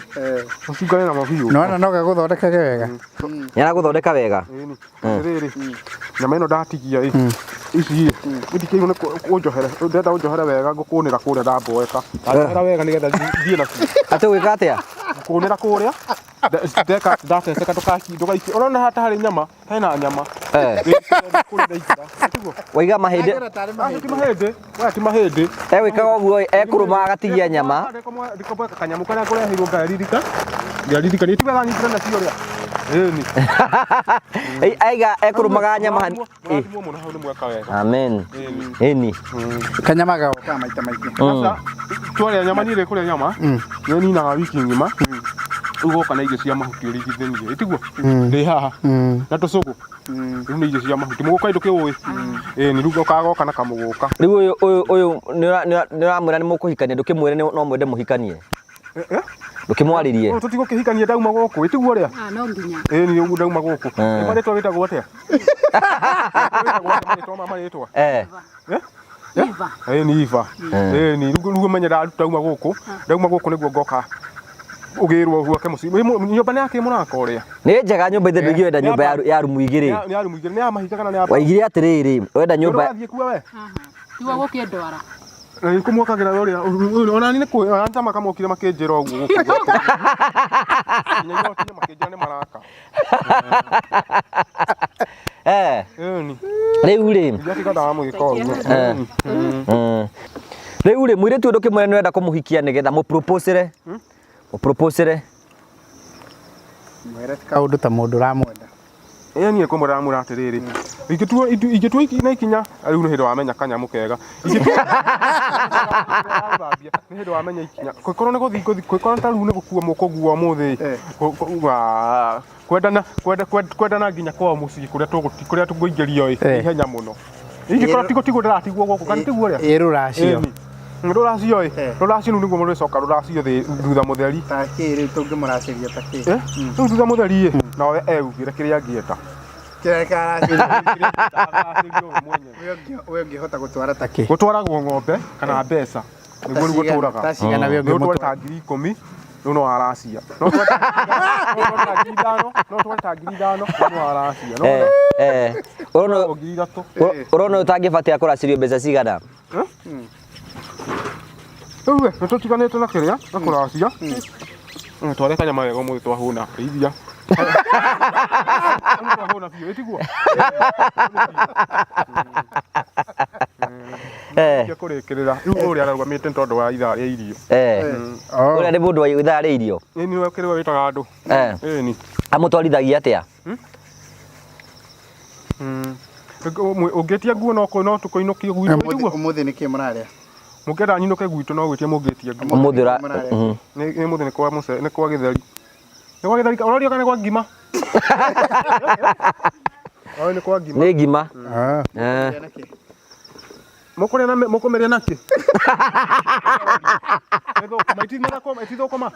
Mũcungane namo biũ. Nĩwona no gagũthondekage wega. Nĩ aragũthondeka wega. Ĩni. Atĩrĩrĩ, nyama ĩno ndatigia ĩ, ici ĩ, ndikĩirwo nĩ ũnjohere, ndĩrenda ũnjohere wega ngũkũnĩra kũrĩa ndamboeka. Ndanjohera wega nĩgetha thiĩ nakuo. Atĩ ũgwĩka atĩa? Ngũkũnĩra kũrĩa, ndeka ndateceka ndũgaikie. Ũrona haha ta harĩ nyama, hena nyama. Eh. Kũrĩa ndaingĩra. Tiguo? Waiga mahĩndĩ. Acio ti mahĩndĩ, maya ti mahĩndĩ. Egwĩkaga ũguo ekũrũma agatigia nyama. Ndikoboeka kanyamũ karĩa ngũreheirwo ngaririka. Ngaririka nĩ tiga nyitire nacio ũrĩa. Ĩni. Aiga ekũrũmaga nyama hani. Mũrathimwo mũno hau nĩ mweka wega. Amen. Ĩni. Kanyama gagokaga maita maingĩ. Sasa twarĩa nyama niĩ kũrĩa nyama nĩ ninaga wiki ng'ima. Rĩu goka na irio cia mahuti ũrigithanie. Ĩtiguo? Ndĩ haha. Na tũcũgũ. Rĩu nĩ irio cia mahuti. Mũgũka ndũkĩũĩ? Ĩni rĩu ũkagoka na kamũgũka. Rĩu ũyũ ũyũ ũyũ nĩ ũramwĩra nĩ mũkũhikania ndũkĩmwĩre no mwende mũhikanie. Ndũkĩmwarĩrie. Ũyũ tũtigũkĩhikania ndauma gũkũ. Ĩtiguo ũrĩa? Ah, no nginya. Ĩni ũguo ndauma gũkũ. Eh. Nĩ marĩtwa wĩtagwo atĩa? Wĩtagwo atĩa marĩtwa ma marĩtwa? Eh. Eh? Iva. Ĩni Iva. Ĩni rĩu ũmenye ndauma gũkũ. Ndauma gũkũ nĩguo ngoka ũgĩrwo gwake mũciĩ. Nyũmba nĩ yake mũraka ũrĩa? Nĩ njega nyũmba ithe ndũingĩ wenda nyũmba ya rumu igĩrĩ. Nĩ ya rumu igĩrĩ. Nĩ ya mahiga kana nĩ ya Waigire atĩrĩrĩ, wenda nyũmba Ũrathiĩ kuo we? Tiwe gũkĩndwara. Na nĩ kũmwakagĩra we ũrĩa ona niĩ nĩ kũ ona nĩ ta makamokire makĩnjĩra ũguo gũkũ gwakwa. Nginya igoti-inĩ makĩnjĩra nĩ maraka. Eh. Ĩni. Rĩu rĩ. Ndiatiga ndamwĩka ũguo. Eh. Rĩu rĩ mũirĩtu ũyũ ndũkĩmwĩre nĩ ũrenda kũmũhikia nĩgetha mũproposere. Mũproposere. Mwĩre ti kaũndũ ta mũndũ ũramwenda. Ĩĩ niĩ ngũmwĩra ndamwĩra atĩrĩrĩ, ingĩtua ingĩtua na ikinya, rĩu nĩ hĩndĩ wamenya kanyamũ kega. Ingĩtua nĩ hĩndĩ wamenya ikinya. Kũngĩkorwo nĩ gũthiĩ ngũthiĩ, kũngĩkorwo ta rĩu nĩ gũkua mũkũgua ũmũthĩ, kwendana kwenda kwendana nginya kwao mũciĩ kũrĩa tũgũti kũrĩa tũkũingĩrio ĩ, Eh. ihenya mũno. Ingĩkorwo ti gũtigwo ndĩratigwo gũkũ, kana tiguo ũrĩa? Ĩ rũracio. Ĩni. Rũracio ĩ, Eh. rũracio rĩu nĩguo rũrĩcoka rũracio thĩ thutha mũtheri. Ta kĩ rĩu tũngĩmũracĩria ta kĩ? Eh, Rĩu thutha mũtheri ĩ, nawe eugĩre kĩrĩa angĩenda. Kĩrĩa karacĩria. Kĩrĩa angĩenda, aracĩrio we mwenyewe. We ũngĩhota gũtwara ta kĩ? Gũtwaragwo ng'ombe kana mbeca nĩguo rĩu gũtũraga. Ta cigana we Nĩ ũtware ũngĩmũtwara? ta 10,000 rĩu no aracia. No ũtware ta no ũtware ta 5,000, no ũtware ta 5,000 rĩu no aracia. No Eh, eh. Ũrona ũtwaragwo 3,000. ũrona ũyũ ũtangĩbatĩa kũracĩrio mbeca cigana? Rĩu we nĩ tũtiganĩte na kĩrĩa na kũracia. Tware kanyama wega ũmũthĩ twahũna rĩithia. Twahũna biũ ĩtiguo. Eh. Kia kũrĩkĩrĩra. Rĩu ũrĩa arũgamĩte nĩ tondũ wa ithaa rĩa irio. Eh. Ũrĩa nĩ mũndũ wa ithaa rĩa irio. Ĩni nĩwe kĩrĩa wĩtaga andũ. Eh. Ĩni. Amũtwarithagia atĩa? Ũngĩtia nguo no no tũkũinũkie gwitũ Ũmũthĩ tiguo? ũmũthĩ nĩkĩ mũrarĩa? Mũngĩenda nyinũke gwitũ no gwĩtia mũngĩtia nguo. Ũmũthĩ ũra Mũrarĩa Mhm. Nĩ nĩ mũthĩ nĩ kwa mũce nĩ kwa gĩtheri. Nĩ kwa gĩtheri ũroria kana nĩ kwa ngima? Oĩ nĩ kwa ngima. Nĩ ngima. Ah. Eh. Mũkũrĩa na mũkũmĩrĩa nakĩ? Nĩ thũkũma, itithũkũma, itithũkũma.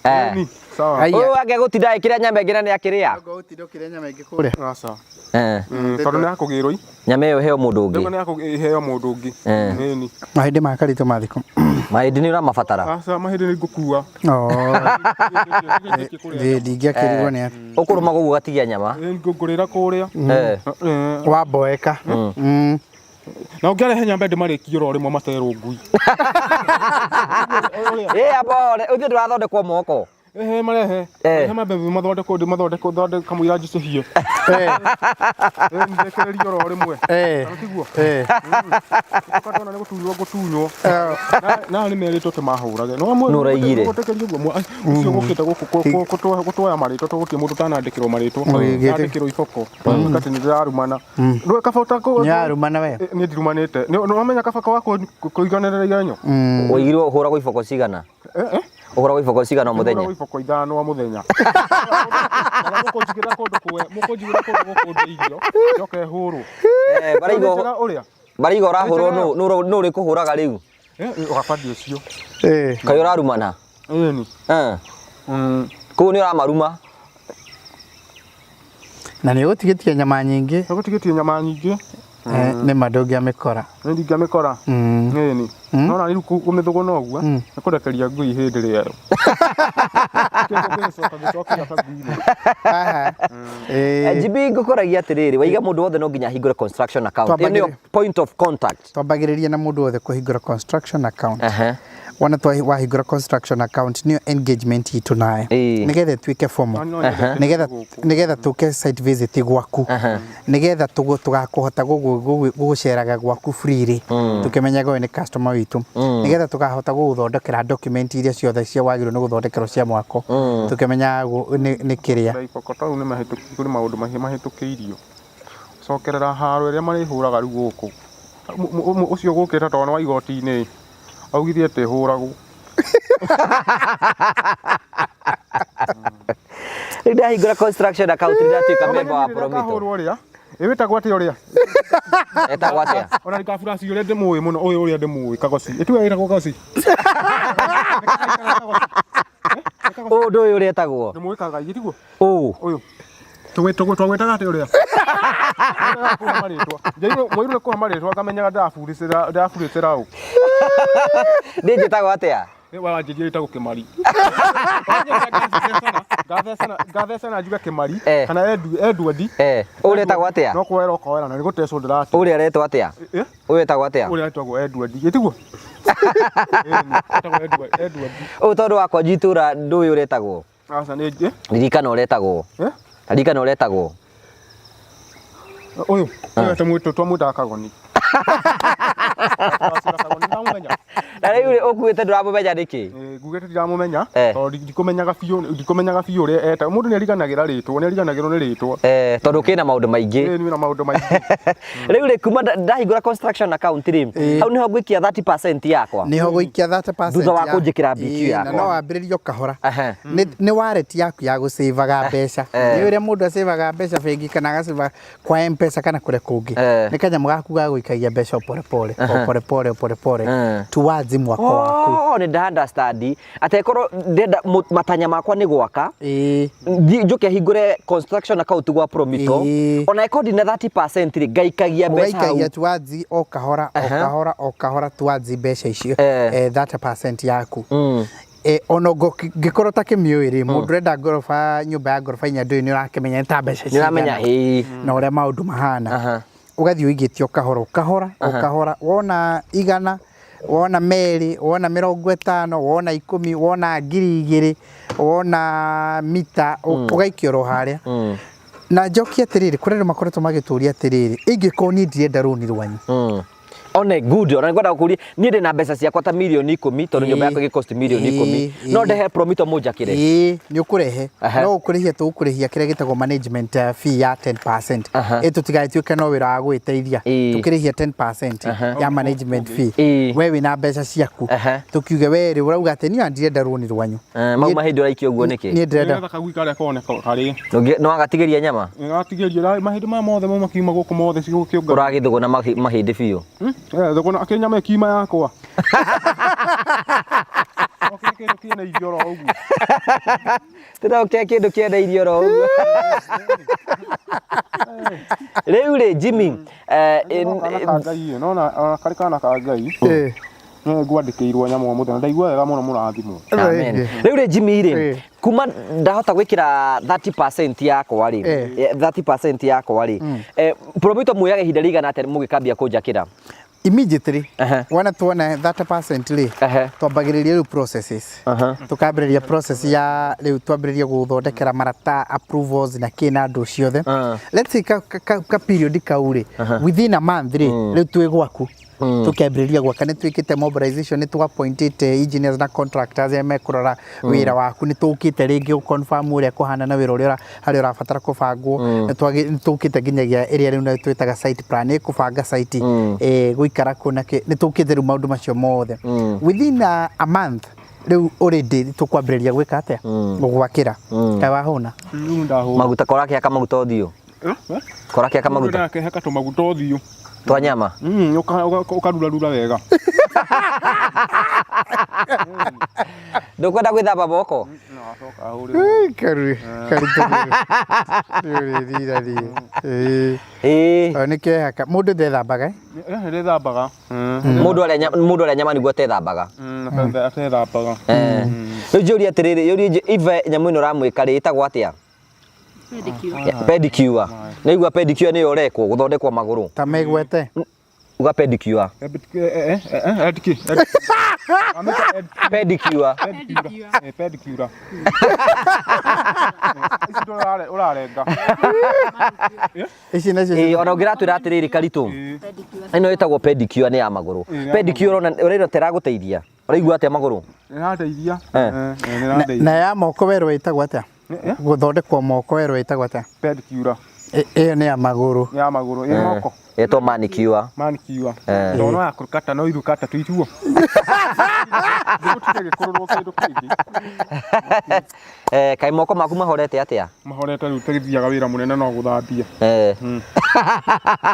Eh. Ni, sawa. Aya. Ũyũ wake gũtinda akĩrĩa nyama ĩngĩ na nĩ akĩrĩa. Ũtinda ũkĩrĩa nyama ĩngĩ kũrĩa. Aca. Eh. Tondũ nĩ yakũgĩrwo i. Nyama ĩyo ĩheo mũndũ Rĩu ũngĩ. nĩ yakũheo mũndũ ũngĩ. Eh. Ĩni. Mahĩndĩ ma karitũ mathikũ. Mahĩndĩ nĩ ũramabatara. Aca mahĩndĩ nĩ ngũkua. Oh. Ndingĩakĩrigwo nĩ atĩ. Ũkũrũma gũguo ũgatigia nyama. Ngũrĩra kũrĩa. Eh. Eh. Wamboeka. Mm. Na ũngĩarehe nyambe ndĩmarĩkie oro rĩmwe materwo ngui. Ĩ amba ore, ũthiĩ ndũrathondekwo moko. Ehe marehe. Eh. Ehe mambe mathondekwo ndĩmathondekwo thondeke kamũira njicũhie. Eh. Ndekererie oro rĩmwe. Eh. Kana tiguo? Eh. Ũka ndona nĩ gũtunywo ngũtunywo. Na nĩ merĩtwo atĩ mahũrage. No Nũ ũraigire? Gũtekerio ũguo ũcio gũkĩte gũkũ gũtwoya marĩtwa tondũ gũtirĩ mũndũ ũtanandĩkĩrwo marĩtwa. Ũgĩgĩte- Ndandĩkĩrwo iboko. Atĩ nĩ ndĩrarumana. Ndũĩ kaba ũtakũ. Nĩ arumana we. Niĩ ndirumanĩte. Nĩ ũramenya kaba wa kũiganĩrĩra igenyo? Ũigirwo ũhũragwo iboko cigana? Eh eh. Ũhũragwo iboko cigana o mũthenya? Mũthenya. Iboko ithano o mũthenya. Mũkũnjigĩra kũndũ kwe, mũkũnjigĩra kũndũ gũkũ ndĩ irio, njoke hũrwo. Eh, baraiga Njega ũrĩa? baraiga ũrahũrwo nũ nũ nũ ũrĩkũhũraga rĩu? Eh, ũgabandi ũcio. Eh. Kaĩ ũrarumana? Ĩni. Eh. Mm. Kũu nĩ ũramaruma. Na nĩ ũgũtigĩtie nyama nyingĩ. Nĩgũtigĩtie nyama nyingĩ. Eh, nĩ ma ndũngĩamĩkora. Nĩ ndingĩamĩkora. Mm. Ĩni. No na rĩu kũmĩthũgũna ũguo, nĩ kũrekeria ngui hĩndĩ rĩayo. Gĩcoka gĩcoke gĩaka ngui-inĩ. Aha. Eh. GB ngũkoragia atĩrĩrĩ, waiga mũndũ wothe no nginya ahingũre construction account. Ĩyo nĩyo Twambagĩrĩria. point of contact. Twambagĩrĩria na mũndũ wothe kũhingũra construction account. Aha. Wona wahingũra construction account nĩyo engagement itũ nawe. Ĩĩ. Nĩgetha ĩtuĩke formal. No nyende Nĩgetha gũkũ. nĩgetha tũke site visit gwaku. Nĩgetha tũgakũhota gũgũceraga gwaku freely. Tũkĩmenyaga ũyũ nĩ customer witũ. Nĩgetha tũkahota gũgũthondekera document iria ciothe cia wagĩrĩirwo nĩ gũthondekerwo cia mwako. Tũkĩmenyaga nĩ kĩrĩa. Na iboko tau nĩ mahĩtũki kũrĩ maũndũ mahĩtũkĩirio. Cokerera haro ĩrĩa marĩhũraga rĩu gũkũ. Ũcio gũkĩte tondũ nĩ wa igoti-inĩ augithie atĩ hũragwo. Rĩu ndahingũra construction account ndatuĩka member wa Promito. Kahũrwo ũrĩa? Ĩwĩtagwo atĩa ũrĩa? Etagwo atĩa? Ona ndikaburaci ũrĩa ndĩmũĩ mũno ũyũ ũrĩa ndĩmũĩ kagoci. Ĩtuga ĩtagwo kagoci. Ũũ ndũĩ ũrĩa etagwo. Ndĩmũĩ kagai tiguo? Ũũ. Ũyũ. Twagwĩtaga atĩa ũrĩa? Kũhe marĩtwa. Mwairwo nĩ kũhe marĩtwa ngamenyaga ndĩraburicĩra ndĩraburicĩra ũ. Niĩ njĩtagwo atĩa? Nĩ wanjĩria ĩtagwo Kĩmari. Ngathecana ngathecana njuge Kĩmari Eh. kana Edward. Eh, ũrĩa etagwo atĩa? No kwoera ũkoera na nĩ gũtecwo ndĩrate. Ũrĩa aretwo atĩa? Eh? Ũyũ etagwo atĩa? Ũrĩa etagwo Edward. Ĩtiguo? Ĩni, etagwo Edward. Edward. Ũyũ tondũ wakwa njitũra ndũĩ ũrĩa etagwo. Aca nĩ eh? Ririkana ũrĩa etagwo. Eh? Ririkana ũrĩa etagwo. Ũyũ ũyũ twamwĩta twamwĩtaga Kagoni. Kagoni ndamũmenya. Na rĩu rĩ ũkuĩte ndũramũmenya nĩkĩ? Eh, ngugĩte ndiramũmenya Eh. tondũ ndikũmenyaga biũ ndikũmenyaga biũ ũrĩa etagwo. Mũndũ nĩ ariganagĩra rĩtwa, nĩ ariganagĩrwo nĩ rĩtwa. Eh, tondũ kĩna maũndũ maingĩ. Ĩĩ nĩ na maũndũ maingĩ. Rĩu rĩ kuma ndahingũra construction account rĩ, hau nĩho ngũikia 30% yakwa. Nĩho gũikia 30% Thutha wa kũnjĩkĩra BQ Ĩĩ, na yakwa. no wambĩrĩrie o kahora. Aha. Nĩ wallet yaku ya gũcĩvaga mbeca. Eh. Nĩ ũrĩa mũndũ acĩvaga mbeca bengi kana agacĩva kwa M-Pesa kana kũrĩa kũngĩ. Eh. Nĩ kanyamũ gaku ga gũikagia mbeca o pore pore, o pore pore, o pore pore Eh. towards mwako waku. Oh, nĩ nda understand atĩ korwo ndĩrenda matanya makwa nĩ gwaka Ĩĩ. Njũke hingũre construction account gwa Promito Ĩĩ. ona ĩkorwo ndina 30% rĩ ngaikagia mbeca hau Ũgaikagia towards o kahora o kahora o kahora towards mbeca icio Eh. 30% yaku. Mm. Ona ngĩkorwo takĩmĩũĩ rĩ mũndũ ũrenda ngoroba nyũmba ya ngoroba inya ndũĩ nĩ ũrakĩmenya nĩ ta mbeca Nĩ ũramenya, cigana ĩĩ. na ũrĩa maũndũ mahana Aha. ũgathiĩ ũigĩtie o kahora o kahora o kahora wona igana wona merĩ wona 50 wona 10 wona 2000 wona mita ũgaikia oro harĩa. Na njokie atĩrĩrĩ, kũrĩ andũ makoretwo magĩtũria atĩrĩrĩ, ingĩkorwo niĩ ndirenda rũni rwanyu. One good, ona ngwenda gũkũria niĩ ndĩ na mbeca ciakwa ta mirioni 10 tondũ nyũmba yakwa ĩgĩkosti mirioni 10, no ndehe promito mũnjakĩre. Ĩĩ, nĩ ũkũrehe. No ũkũrĩhia, tũgũkũrĩhia kĩrĩa gĩtagwo management fee ya 10%. Ĩ tũtigagĩtuĩke no wĩra wa gwĩteithia. Tũkĩrĩhia 10% ya management fee. We wĩna mbeca ciaku. Tũkiuge we rĩ, ũrauga atĩ niĩ ndirenda rũni rwanyu. Mau mahĩndĩ ũraikia ũguo nĩkĩ? Niĩ ndĩrenda. Nĩgetha kagui karĩa kone karĩe. Nĩ wagatigĩria nyama? Nĩgatigĩria mahĩndĩ maya mothe mau makiuma gũkũ mothe cigũkĩũngana. Ũragĩthũgũna mahĩndĩ biũ. Thũgũna akĩnyama ĩkiuma yakwa. Okĩrĩ kĩndũ kĩna irio oro ũguo. Tũrokĩa kĩndũ kĩenda irio oro ũguo. Rĩu rĩ Jimmy, Kana ka Ngai, nona karĩ kana ka Ngai. Nĩ ngwandĩkĩirwo nyamũ ũmũthĩ na ndaigua wega mũno mũrathimwo. Amen. Rĩu rĩ Jimmy rĩ, kuma ndahota gwĩkĩra 30% yakwa rĩ, 30% yakwa rĩ, Promito muoyaga ihinda rĩigana atĩa mũgĩkambia kũnjakĩra? Immediately wona tuona 30% rĩ, twambagĩrĩria rĩu processes. Tukambĩrĩria process ya rĩu twambĩrĩria gũthondekera marata approvals na kĩ na andũ ciothe. Let's say ka, ka, ka period kau rĩ, within a month rĩ, rĩu twĩ gwaku. Tũkĩambĩrĩria gwaka nĩ twĩkĩte mobilization, nĩ tũ-appointĩte engineers na contractors arĩa mekũrora wĩra waku, nĩ tũkĩte rĩngĩ gũ-confirm ũrĩa kũhana na wĩra ũrĩa harĩa ũrabatara kũbangwo, nĩ tũkĩte nginyagia ĩrĩa rĩu twĩtaga site plan, ĩkũbanga site, gũikara kũ na kĩ, nĩ tũkĩte rĩu maũndũ macio mothe. Within a month rĩu already tũkwambĩrĩria gwĩka atĩa? Gũgwakĩra. Kaĩ wahũna? Rĩu ndahũna. Maguta korakĩhaka maguta ũthiũ? Korakĩhaka maguta? Ndakĩhaka tũmaguta ũthiũ. Twa nyama? Ũkarurarura wega. Ndũkwenda gwĩthamba moko? Nĩ kehaka mũndũ ndethambaga. Ndethambaga. Mũndũ arĩa nyama nĩguo atethambaga. Atethambaga. Rĩu njũrie atĩrĩrĩ, yũrie Ive nyamũ ĩno ũramwĩka rĩ, ĩtagwo atĩa? Pedicure. Pedicure. Nĩigua pedicure nĩyo ũrekwo gũthondekwo magũrũ. Ta megwete. Uga pedicure. Pedicure. Pedicure. Ici ũrarenga. Ici nacio. Ona ũngĩratwĩra atĩrĩrĩ Karitũ. Ĩno ĩtagwo pedicure nĩ ya magũrũ. Pedicure ũrona ũrona ta ĩragũteithia. Ũraigua atĩa magũrũ? Nĩrateithia. Na ya moko werwo ĩtagwo atĩa? Gũthondekwo moko werwo ĩtagwo atĩa? Pedicure. Ĩyo nĩ ya magũrũ. Nĩ ya magũrũ, ĩ moko. Ĩtwo manicure. Manicure. Tondũ no ya kũkata no ithukata tuituo. Gũtirĩ gĩkũrũrwo kĩndũ kĩngĩ. Kaĩ moko maku mahorete atĩa? Mahorete rĩu tũgĩthiaga wĩra mũnene no gũthambia.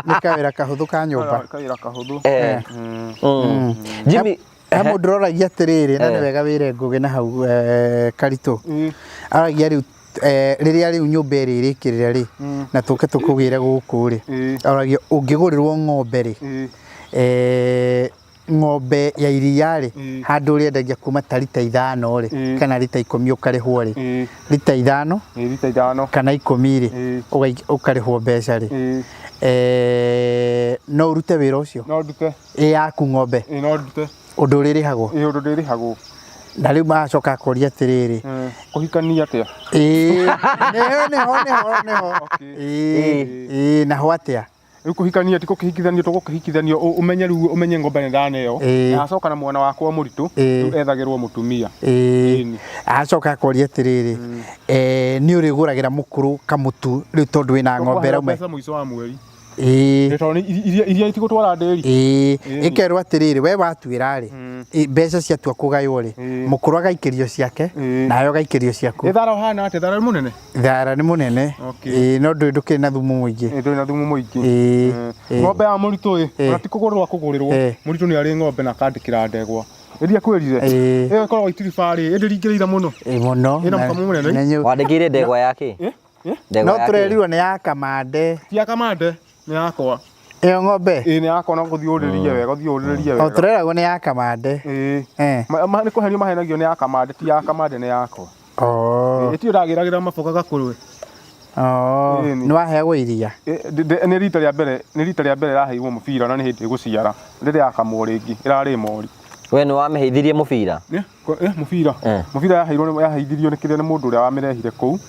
Nĩ kawĩra kahũthũ ka nyũmba. Kawĩra kahũthũ. Jimmy, He mũndũ ũroragia atĩrĩrĩ, na nĩ wega wĩre Ngũgĩ na hau Karitũ. Aragia rĩu rĩrĩa rĩu nyũmba ĩrĩ ĩrĩkĩrĩre rĩ, na tũke tũkũgĩre gũkũ rĩ, aragia ũngĩgũrĩrwo ng'ombe rĩ, ng'ombe ya iria rĩ, handũ ũrĩendagia kuma ta rita 5 rĩ, kana rita 10 ũkarĩhwo rĩ, rita 5 Rita 5 kana 10 rĩ, ũkarĩhwo mbeca rĩ, no ũrute wĩra ũcio? No ndute. Ĩ yaku ng'ombe? Ĩ no ndute. Ũndũ ũrĩrĩhagwo? Ĩ ũndũ ndĩrĩhagwo. Na rĩu magacoka akoria atĩrĩrĩ, Kũhikania atĩa? Ĩ nĩho nĩho nĩho nĩho. Ĩ naho atĩa? Rĩu kũhikania ti kũkĩhikithanio tũgũkĩhikithanio ũmenye rĩu ũmenye ng'ombe nĩ ndaneo. Na acoka na mwana wakwa mũritũ rĩu ethagĩrwo mũtumia. Acoka akoria atĩrĩrĩ, nĩ ũrĩgũragĩra mũkũrũ kamũtu rĩu tondũ wĩna ng'ombe ĩrauma. Mbeca mũico wa mweri. Tondũ iria itigũtwara ndĩri. Ĩkerwo atĩrĩrĩ, we watuĩra rĩ, mbeca ciatua kũgaywo rĩ, mũkũrũ agaikĩrio ciake, nawe ũgaikĩrio ciaku. Ĩ thara ũhana atĩa? Thara nĩ mũnene? Thara nĩ mũnene. No ndũĩ ndũkĩrĩ na thumu mũingĩ. Ndũrĩ na thumu mũingĩ. Ng'ombe ya mũritũ ĩ, ona ti kũgũrĩrwo akũgũrĩrwo, mũritũ nĩ arĩ ng'ombe na akandĩkĩra ndegwa. Ĩrĩa kwĩrire. Ĩyo ĩkoragwo itiribarĩ, ĩndĩ ringĩrĩire mũno. Mũno. Ĩna mũkamo mũnene. Wandĩkĩire ndegwa ya kĩ? No tũrerirwo nĩ ya Kamande. Ti ya Kamande, nĩ yakwa. Ĩyo ng'ombe? Ĩĩ nĩ yakwa, no gũthiĩ ũrĩrĩrie wega, ũthiĩ ũrĩrĩrie wega. O tũreragwo nĩ ya Kamande. Ĩĩ. Nĩ kũhenio mahenagio nĩ ya Kamande, ti ya Kamande nĩ yakwa. Ĩtio ndagĩragĩra maboga gakũrwe. Nĩ waheagwo iria? Nĩ rita rĩa mbere, nĩ rita rĩa mbere ĩraheirwo mũbira na nĩ hĩndĩ ĩgũciara. Rĩrĩa yakamwo rĩngĩ, ĩrarĩ mori. We nĩ wamĩheithirie mũbira? Mũbira. Mũbira yaheirwo yaheithirio nĩ kĩrĩa nĩ mũndũ ũrĩa wamĩrehire kũu.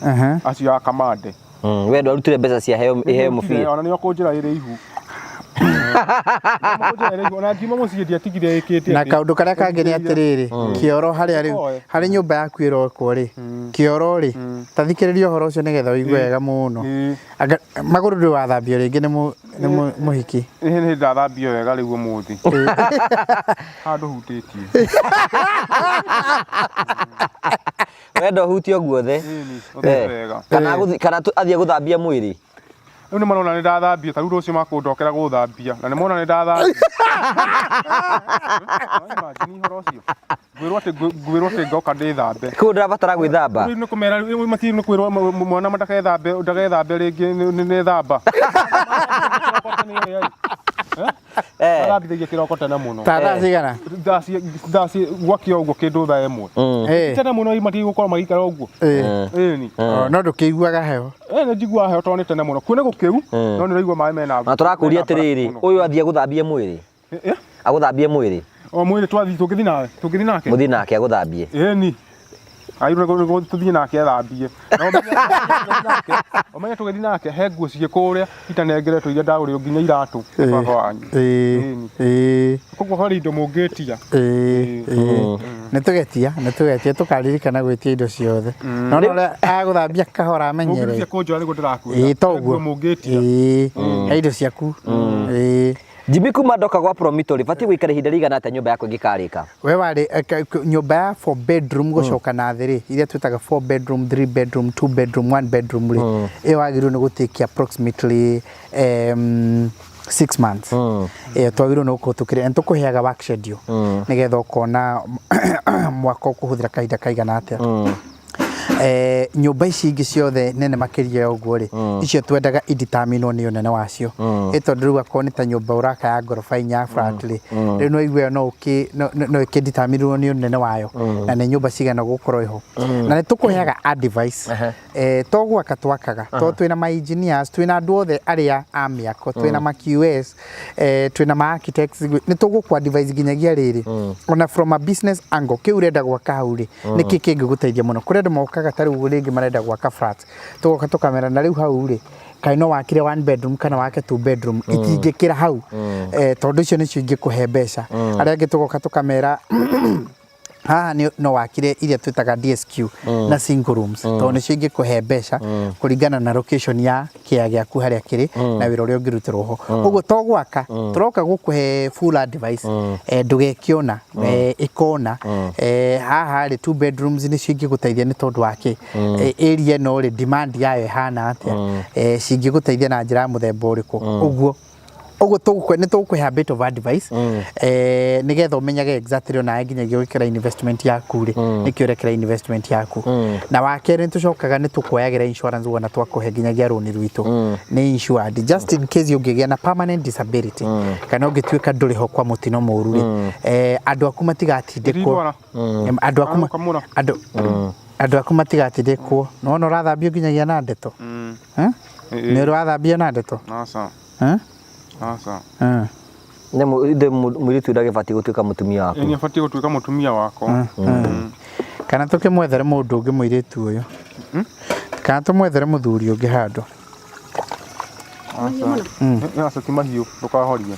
Acio a Kamande. We ndwarutire mbeca cia heo iheo mũbira? Ona nĩo kũnjĩra ĩrĩ ihu. Ona ngiuma mũciĩ ndiatigire ĩkĩte Na atĩ. kaũndũ karĩa kangĩ nĩ atĩrĩrĩ, kĩoro harĩa rĩu Oe. harĩ nyũmba yaku ĩrokwo rĩ, kĩoro rĩ, ta thikĩrĩria ũhoro ũcio nĩgetha ũigue wega mũno. Anga magũrũ ndũrĩ wathambio rĩngĩ nĩ nĩ mũhiki. Ĩĩ nĩ ndathambio wega rĩu ũmũthĩ. Handũ hutĩtie. Wenda ũhutio guothe. Ĩni, ũthiĩ wega. Kana kana athiĩ gũthambia mwĩrĩ. Rĩu nĩ marona nĩ ndathambia, ta rĩu rũciũ makũndokera gũthambia na nĩ mona nĩ ndathambia. Imagine ũhoro ũcio. Ngwĩrwo atĩ ngwĩrwo atĩ ngoka ndĩthambe. Kũu ndĩrabatara gwĩthamba. Rĩu nĩ kũmera rĩu matirĩ nĩ kwĩrwo mwana ndakethambe ndakethambe rĩngĩ nĩ nĩthamba. Mathambithagia kĩroko tene mũno. Ta thaa cigana? Thaa thaa gwakĩa ũguo kĩndũ thaa 1. Tene mũno matige gũkorwo magĩikara ũguo. Ĩni. No ndũkĩiguaga heho? Nĩ njiguaga heho tondũ nĩ tene mũno. Kuo nĩ gũkĩu no nĩ ũraigua maĩ mena. Na tũrakũria atĩrĩrĩ, ũyũ athiĩ agũthambie mwĩrĩ? Agũthambie mwĩrĩ? O mwĩrĩ twathiĩ tũngĩthiĩ nawe? Tũngĩthiĩ nake? Mũthiĩ nake agũthambie. Ĩni. Agĩrĩirwo nĩ tũthiĩ nake athambie. Na ũmenye tũgĩthiĩ nake he nguo ciĩ kũrĩa itanengeretwo iria ndagũrĩirwo nginya iratũ nĩ baba wanyu. Ĩĩ. Koguo harĩ indo mũngĩtia. Ĩĩ. Nĩ tũgetia, nĩ tũgetia tũkaririkana gwĩtia indo ciothe. No no ũrĩa agũthambia kahora amenyere. Mũngĩtia kũnjoya nĩguo ndĩrakwĩra. Ĩĩ toguo. Nguo mũngĩtia. Ĩĩ. He indo ciaku. Ĩĩ. Jimmy kuma ndoka gwa Promito rĩ, batiĩ gũikara ihinda rĩigana atĩa nyũmba yakwa ĩngĩkarĩka? We warĩ nyũmba ya 4 bedroom gũcoka na thĩ rĩ, iria twĩtaga 4 bedroom, 3 bedroom, 2 bedroom, 1 bedroom rĩ, ĩyo wagĩrĩirwo nĩ gũtĩkia approximately 6 months. Ĩyo twagĩrĩirwo nĩ gũkorwo tũkĩrĩ, and tũkũheaga work schedule nĩgetha ũkona mwaka ũkũhũthĩra kahinda kaigana atĩa. Nyũmba ici ingĩ ciothe nene makĩria ya ũguo rĩ, icio twendaga ideterminwo nĩ ũnene wacio. Ĩ tondũ rĩu akorwo nĩ ta nyũmba ũraka ya ngoroba inya flat rĩ, rĩu no igue no ũkĩ no no ĩkĩdeterminwo nĩ ũnene wayo na nĩ nyũmba cigana gũkorwo ĩho. Na nĩ tũkũheaga advice. To gwaka twakaga, to twĩna ma engineers, twĩna andũ othe arĩa a mĩako, twĩna ma QS, twĩna ma architects, nĩ tũgũkũ advise nginyagia rĩrĩ. Ona from a business angle, kĩu ũrenda gwaka hau rĩ, nĩkĩ kĩngĩgũteithia mũno. Kũrĩ andũ mokaga ta rĩu rĩngĩ marenda gwaka flat, tũgoka tũkamera na rĩu hau rĩ, kaĩ no wakire 1 bedroom kana wake 2 bedroom, itingĩkĩra hau, tondũ icio nĩcio ingĩkũhe mbeca. Arĩa angĩ tũgoka tũkamera haha no wakire iria twĩtaga DSQ na single rooms, tondũ nĩcio ingĩkũhe mbeca kũringana na location ya kĩea gĩaku harĩa kĩrĩ na wĩra ũrĩa ũngĩrutĩrwo ho. Ũguo to gwaka, tũroka gũkũhe full advice, ndũgekĩona, ĩkona, haha rĩ 2 bedrooms nĩcio ingĩgũteithia nĩ tondũ wa kĩ, area ĩno rĩ demand yayo ĩhana atĩa, cingĩgũteithia na njĩra ya mũthemba ũrĩkũ. Ũguo ũguo nĩ tũgũkũhe a bit of advice, nĩgetha ũmenyage exactly onawe nginyagia gwĩkĩra investment yaku rĩ, nĩkĩo ũrekĩra investment yaku. Na wa kerĩ nĩ tũcokaga nĩ tũkuoyagĩra insurance wona twakũhe nginyagia rũni rwitũ, nĩ insured just in case ũngĩgĩa na permanent disability kana ũngĩtuĩka ndũrĩ ho kwa mũtino mũru rĩ, andũ aku matigatindĩkwo. Andũ aku andũ aku matigatindĩkwo. Nĩwona ũrathambio nginyagia na ndeto? Nĩ ũrathambio na ndeto? Aca. Aca. Nĩ mũirĩtu ndagĩbatiĩ gũtuĩka mũtumia waku. Nĩ abatiĩ gũtuĩka mũtumia wakwa. Kana tũkĩmwethere mũndũ ũngĩ mũirĩtu ũyũ. Kana tũmwethere mũthuri ũngĩ handũ. Aca. Aca ti mahiũ, ndũkahorie.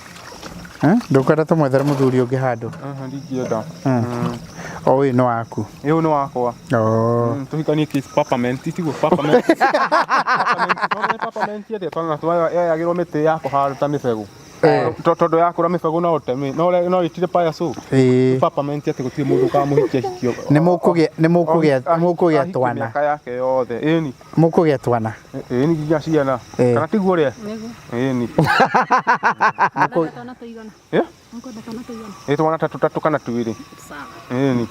Ndũkwenda tũmwethere mũthuri ũngĩ handũ? Ndingĩenda. O ũyũ nĩ waku. Ũyũ nĩ wakwa. Tũhikanie case peppermint, tiguo peppermint. Peppermint ĩrĩa twana yoyagĩrwo mĩtĩ ya kũhanda ta mĩbegũ. Tondũ yakũra mĩbegũ no ũteme, no ĩtire paya so. Peppermint atĩ gũtirĩ mũndũ ũkamũhikia hikio. Nĩ mũkũgĩa, nĩ mũkũgĩa, mũkũgĩa twana. Mĩaka yake yothe. Ĩni. Mũkũgĩa twana. Ĩni nginya ciana. Kana tiguo ũrĩa? Nĩguo. Ĩni. Mũkwenda twana tũigana? Mũkwenda twana tũigana? Ĩ twana ta tũtatũ kana twĩrĩ. Sawa. Ĩni.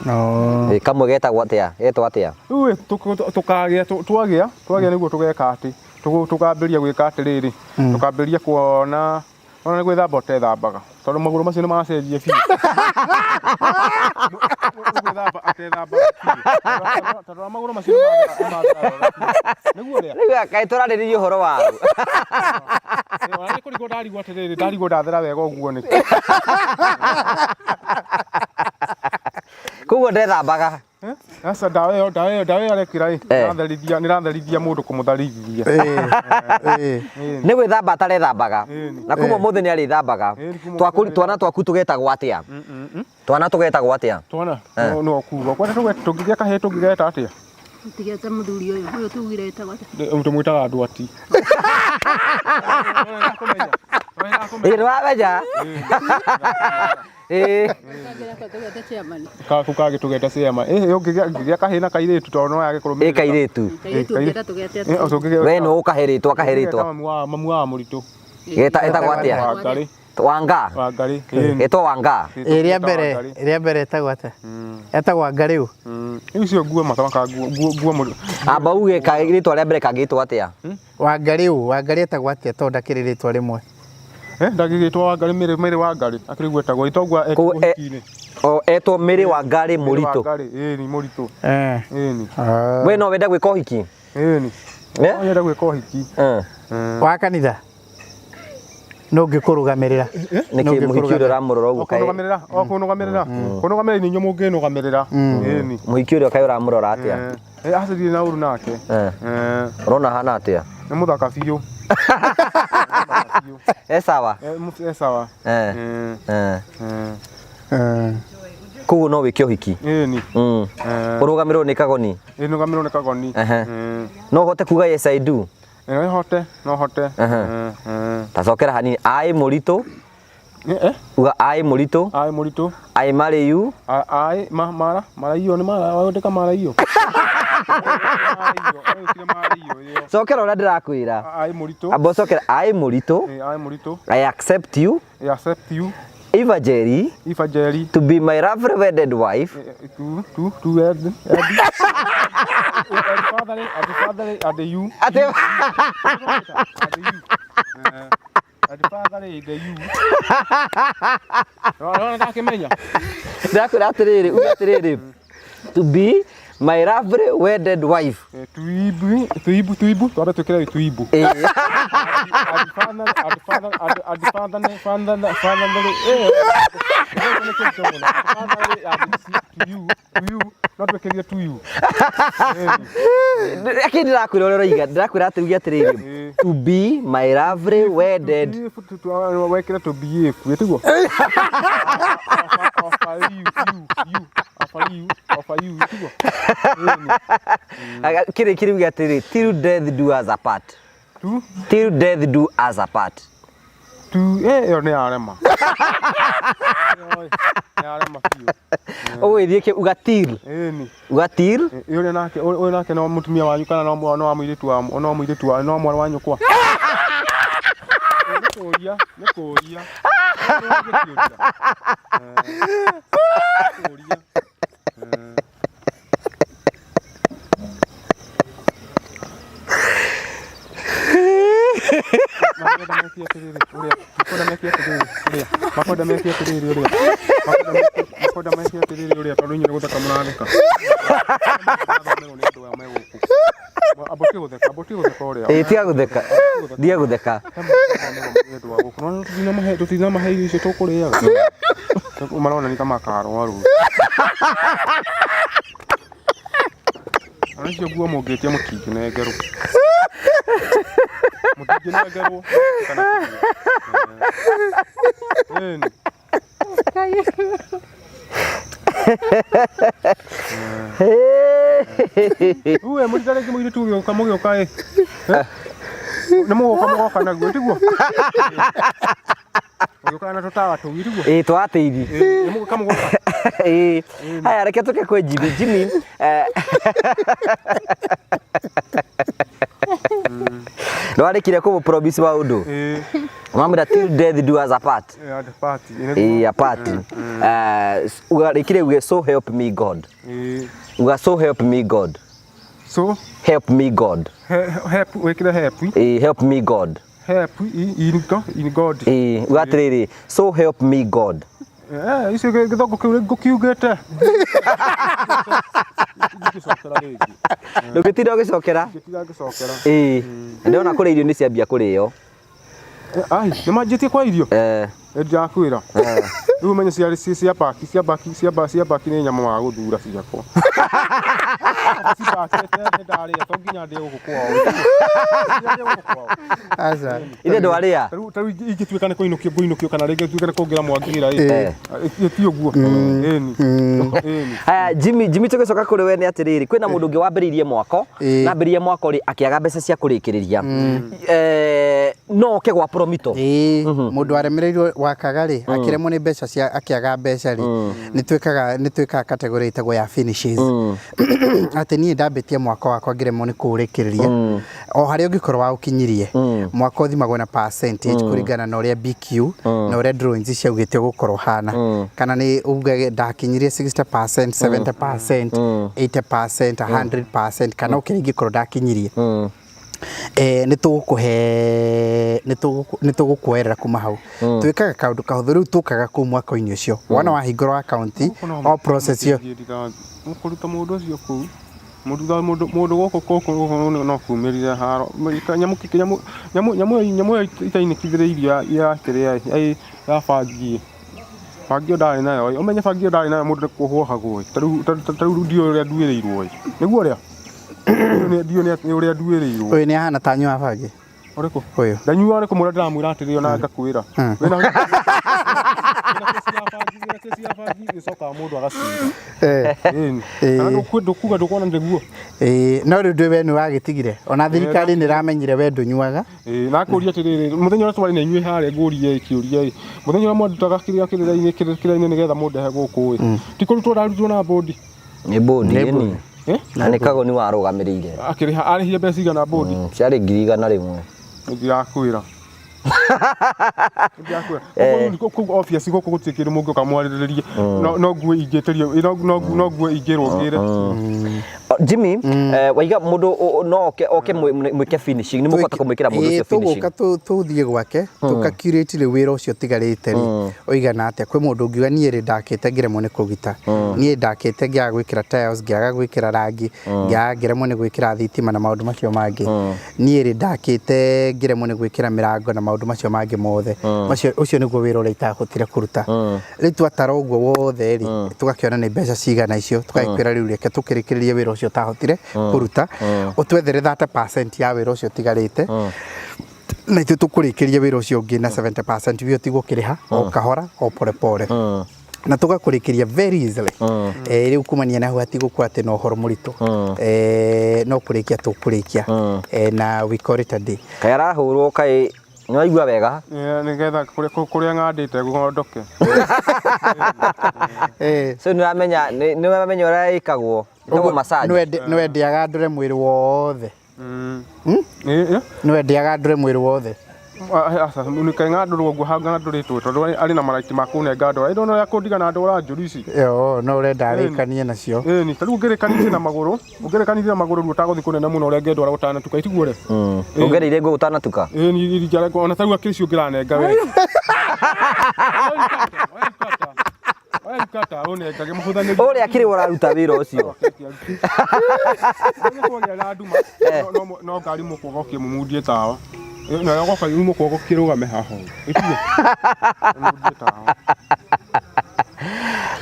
Kamwe getagwo atĩa? Getwo atĩa? Rĩu tũkagĩa, twagĩa, twagĩa nĩguo tũgeka atĩ, tũkambĩrĩria gwĩka atĩrĩrĩ, tũkambĩrĩria kuona, ona nĩ gwĩthamba ũtethambaga, tondũ magũrũ macio nĩ macenjia biũ. Gwĩthamba atethambaga biũ, tondũ magũrũ macio nĩ mathera wega biũ. Nĩguo ũrĩa? Rĩu kaĩ tũrarĩrĩria ũhoro wa ũ? Ona nĩ kũrigwo ndarigwo atĩrĩrĩ, ndarigwo ndathera wega ũguo nĩkĩ? Koguo ndethambaga. Aca ndawa ĩyo ndawa ĩyo ndawa ĩyo arekĩra ĩ nĩratherithia nĩratherithia mũndũ kũmũtharithia. Nĩ gwĩthamba atarethambaga. Na kuma ũmũthĩ nĩ arĩthambaga. Twaku twana twaku tũgetagwo atĩa? Twana tũgetagwo atĩa? Twana no kuga. Kwenda tũngĩgĩa kahĩĩ tũngĩgeta atĩa? Tigete mũthuri ũyũ ũyũ tugire etagwo atĩa? Tũmwĩtaga Ndwati. Ĩĩ nĩwamenya. Ĩĩ. Tũgete chairman. Kaku kangĩ tũgete ciama. Ĩ ũngĩgĩa ũngĩgĩa kahĩĩ na kairĩtu tondũ no yage kũrũmĩrĩra. Ĩ kairĩtu. Kairĩtu ũngĩenda tũgete atĩa? We no ũkahe rĩtwa kahe rĩtwa. Mamu wa mamu wa mũritũ. Geta etagwo atĩa? Wangarĩ. Wanga. Wangarĩ. Etwo Wanga. Ĩrĩa mbere ĩrĩa mbere ĩtagwo atĩa? Etagwo Wangarĩ. Rĩu icio nguo mathamaka nguo nguo nguo mũndũ. Amba uge rĩtwa rĩa mbere kangĩtwo atĩa? Wangarĩ ũ? Wangarĩ etagwo atĩa tondũ ndakĩrĩ rĩtwa rĩmwe? Eh, ndangĩgĩtwo Wangarĩ Mĩrĩ Mĩrĩ Wangarĩ akĩrĩ gwetagwo ĩtogua etwo Koguo, eh, ũhiki-inĩ. O etwo Mĩrĩ Wangarĩ Mũritũ. Wangarĩ, ĩni Mũritũ. Eh. Ĩni. We no wende gwĩka ũhiki? Ĩni. Eh? No nyende gwĩka ũhiki. Eh. Wa kanitha? Nũ ũngĩkũrũgamĩrĩra? Nĩkĩ mũhiki ũrĩa ũramũrora ũguo kaĩ Kũnũgamĩrĩra, o kũnũgamĩrĩra. Kũnũgamĩrĩra nĩ inyuĩ mũngĩnũgamĩrĩra. Ĩni. mũhiki ũrĩa kaĩ ũramũrora atĩa? Eh, aca ndirĩ na ũru nake. Eh. Eh, Ũrona ahana atĩa? nĩ mũthaka biũ. E sawa? Eh, e sawa. Eh. Eh, Eh. eh. Koguo no wĩke ũhiki? Ĩni. Eh. Ũrũgamĩrĩrwo nĩ Kagoni? Ĩ nũgamĩrĩrwo nĩ Kagoni. Ehe. Eh. No ũhote kuga yes I do? No hote, no hote. Ehe. Eh, eh. Ta cokera hanini. I mũritũ. Eh, eh? Uga I mũritũ. I mũritũ. I marry you. I ma mara mara iyo nĩ mara wandĩka mara iyo. Cokera ũrĩa ndĩrakwĩra. I mũritũ. Amba ũcokera I mũritũ. I mũritũ. I accept you. I accept you. Eva Jerry. Eva Jerry. To be my lovely wedded wife. To wed and father and father and you. Ate And you. And father and you. No, ndakĩmenya. Ndakwĩra atĩrĩrĩ, uga atĩrĩrĩ. To be my lovely wedded wife. Tuibu, tuibu, tuibu, twambe twĩkĩre tuibu. Ĩĩ. And father, and father, and father, father, father, eh. To you, to you, no twĩkĩrire to you. Reke ndĩrakwĩra ũrĩa ũroiga, ndĩrakwĩra atĩ uge atĩrĩrĩ. To be my lovely wedded. Wekĩre to be if, ĩtiguo? Offer you, you, you, offer you, offer you, ĩtiguo? Kĩrĩ kĩrĩ uge atĩrĩrĩ, till death do us apart. Tu? Till death do us apart. Tu, eh, ĩyo nĩ yarema. Ĩyo nĩ yarema biũ. Ũgũgĩthiĩ kĩ uga till. Ĩni. Uga till. Ĩ ũrĩa nake ũyũ nake no mũtumia wanyu kana no no wa mũirĩtu wa no mũirĩtu wa no mwana wa nyũkwa. Nĩ kũũria, nĩ kũũria. Nĩ kũũria. Nĩ kũũria. Makwenda meke atĩrĩrĩ ũrĩa makwenda meke atĩrĩrĩ ũrĩa makwenda meke atĩrĩrĩ ũrĩa makwenda meke atĩrĩrĩ ũrĩa tondũ inyuĩ nĩ gũtheka mũratheka. Mũrathomerwo nĩ andũ aya me gũkũ. Amba ũtige gũtheka, amba ũtige gũtheka ũrĩa. Ĩĩ tiga gũtheka. Ndiga gũtheka. Nĩ andũ a gũkũ. No tũtinamahe irio icio tũkũrĩaga. Marona nĩ ta makarwaru. Ona icio nguo mũngĩtia mũtingĩnengerwo. Mũtingĩnengerwo. Kana kĩguo. Ĩni. Uwe mũrita rĩngĩ mũirĩtu ũgĩũka mũgĩũka ĩ. Nĩ mũgũka mũgoka naguo tiguo? Mũgĩũkaga na tũtawa tũu tiguo? Ĩĩ twa tĩri. Nĩ mũgũka mũgoka. Ĩĩ. Haya reke tũke kwĩ Jimmy. Jimmy nĩwarĩkire kũmũ promise maũndũ? Ĩĩ. Mamwĩra till death do us apart. Ĩĩ apart. Ĩĩ apart. Ugarĩkire uge so help me God. Ĩĩ. Uga so help me God. So help me God. Help wĩkĩre help. Ĩĩ help me God. Help in in God. Ĩĩ uga atĩrĩrĩ so help me God. Eh, icio gĩthũngũ kĩu ngũkiugĩte. Ndingĩcokera rĩngĩ. Ndũngĩtinda ũgĩcokera? Ndingĩtinda ngĩcokera. Ĩĩ. Ndĩrona kũrĩa irio nĩ ciambia kũrĩo. Ai, nĩ manjĩtie kwa irio? Eh. Ndirakwĩra. Rĩu ũmenye cia cia cia baki cia baki cia ba cia baki nĩ nyamũ wa gũthura ciakwa. Cibakĩte nĩ ndarĩa to nginya ndĩe gũkũ kwao. Nginya ndĩe gũkũ kwao. Aca. Ithe ndwarĩa. Ta rĩu ta rĩu ingĩtuĩka nĩ kũinũkio ngũinũkio kana rĩngĩ tuĩke nĩ kũngĩra mwangĩra ĩ. Eh. Ĩ ti ũguo. Ĩni. Ĩni. Haya, Jimmy, Jimmy tũgĩcoka kũrĩ we nĩ atĩrĩrĩ, kwĩna mũndũ ũngĩ wambĩrĩirie mwako, na ambĩrĩria mwako rĩ, akĩaga mbeca cia kũrĩkĩrĩria. Eh, no oke gwa Promito. Ĩĩ, mũndũ waremereirwo wakaga rĩ akĩremwo nĩ mbeca cia akĩaga mbeca rĩ nĩ twĩkaga nĩ twĩkaga category ĩtagwo ya finishes atĩ niĩ ndambĩtie mwaka wakwa ngĩremwo nĩ kũũrĩkĩrĩria o harĩa ũngĩkorwo waũkinyirie mwaka ũthimagwo na percentage kũringana na ũrĩa BQ na ũrĩa drawings ciaugĩte ũgũkorwo ũhana kana nĩ ugage ndakinyirie 60%, 70%, 80%, 100% kana o kĩrĩa ingĩkorwo ndakinyirie eh, nĩ tũgũkũhe nĩ tũgũkũ- nĩ tũgũkuoerera kuma hau twĩkaga kaũndũ kahũthũ rĩu tũkaga kũu mwaka-inĩ ũcio wona wahingũrwo akaunti o process ĩyo Kũruta mũndũ ũcio kũu mũndũ mũndũ mũndũ gũkũ gũkũ gũkũ no kumĩrire haro nyamũ nyamũ nyamũ nyamũ nyamũ ĩyo itainĩkithĩrĩirio ya kĩrĩa ya bangi bangi ĩyo ndarĩ nayo ĩ ũmenye bangi ĩyo ndarĩ nayo mũndũ nĩ kuohwo ohagwo ĩ ta rĩu ndiũĩ ũrĩa nduĩrĩirwo ĩ nĩguo ũrĩa ndiũĩ nĩ ũrĩa nduĩrĩirwo. Ũyũ nĩ ahana ta anyuaga bangi. Ũrĩkũ? Ũyũ. Ndanyuaga nĩ kũmwĩra ndĩramwĩra atĩrĩ ona ngakwĩra. Wĩna wĩna kesi ya bangi, wĩna kesi ya bangi ĩcokaga mũndũ agacira. Ĩni. Kana ndũkuga ndũkuona nĩguo. Ĩĩ, no rĩu ndũĩ we nĩ wagĩtigire. Ona thirikari nĩ ĩramenyire we ndũnyuaga. Ĩĩ, na ngũrie atĩrĩrĩ, mũthenya ũrĩa twarĩ na inyuĩ harĩa ngũrie kĩũria ĩ, mũthenya ũrĩa mwandutaga kĩrĩa kĩrĩra-inĩ kĩrĩra-inĩ nĩgetha mũndehe gũkũ ĩ, ti kũrutwo ndarutirwo na bũndi? Nĩ bũndi ĩni. Eh? Na nĩ kagoni warũgamĩrĩire. Akĩrĩha arĩhire mbeca cigana bũndi? Ciarĩ 100,000. Ndirakwĩra. Ndirakwĩra. Kũu kũu obvious gũkũ gũtirĩ kĩndũ mũngĩũka mwarĩrĩrie. No no nguo ingĩtĩrio, no no no nguo ingĩrwo ngĩre. Jimmy, waiga mũndũ no oke oke mwĩke finishing, nĩ mũkũhota kũmwĩkĩra mũndũ ũcio finishing. Tũgũka tũthiĩ gwake tũka curate rĩu wĩra ũcio ũtigarĩte rĩ ũigana atĩa. Kwĩ mũndũ ũngiuga niĩ rĩ ndakĩte ngĩremwo nĩ kũgita, niĩ ndakĩte ngĩaga gwĩkĩra tiles, ngĩaga gwĩkĩra rangi, ngĩaga ngĩremwo nĩ gwĩkĩra thitima na maũndũ macio mangĩ, niĩ rĩ ndakĩte ngĩremwo nĩ gwĩkĩra mĩrango na maũndũ macio mangĩ mothe. Macio ũcio nĩguo wĩra ũrĩa itahotire kũruta. Rĩu twatara ũguo wothe rĩ tũgakĩona nĩ mbeca cigana icio, tũgagĩkwĩra rĩu reke tũkĩrĩkĩrĩrie wĩra ũcio ũtahotire kũruta, ũtwethere 30% ya wĩra ũcio ũtigarĩte, na ithuĩ tũkũrĩkĩrie wĩra ũcio ũngĩ na 70% wĩ ũtigwo ũkĩrĩha o kahora o pole pole na tũgakũrĩkĩria very easily. Rĩu kumania na hau hatigũkorwo atĩ na ũhoro mũritũ, no kũrĩkia tũkũrĩkia, na we call it a day. Kaĩ arahũrwo kaĩ nĩwaigua wega? Nĩgetha kũrĩa ng'andĩte ng'ondoke. So nĩũramenya nĩũramenya ũrĩa ĩkagwo, ĩtagwo massage. Nĩwendeaga ndũre mwĩrĩ wothe. Nĩwendeaga ndũre mwĩrĩ wothe. Aca nĩkaĩ ng'andũrwo ũguo ng'andũrĩtwo tondũ arĩ na maraiti ma kũnenga ndwara. Ndona ũrĩa kũndiga na ndwara njũru ici. Yoo, no ũrenda arĩkanie nacio. Ĩni, ta rĩu ũngĩrĩkanithia na magũrũ, ũngĩrĩkanithia na magũrũ rĩu ũtagũthiĩ kũnene mũno ũrĩa ngĩndwara gũtanatuka, itiguo ũrĩa? Ũngereire ngũ gũtanatuka? Ĩni, iringa ona ta rĩu akĩrĩ icio ũngĩranenga we. Kata ũnengage mũhũthanĩrie. Ũrĩa akĩrĩ we ũraruta wĩra ũcio. Kwagĩa na nduma no ngari mũkwoga ũkĩmũmundie tawa. Nayo goka mũkwoga ũkĩrũgame haha ũũ. Ĩtiguo? Mũmundie tawa.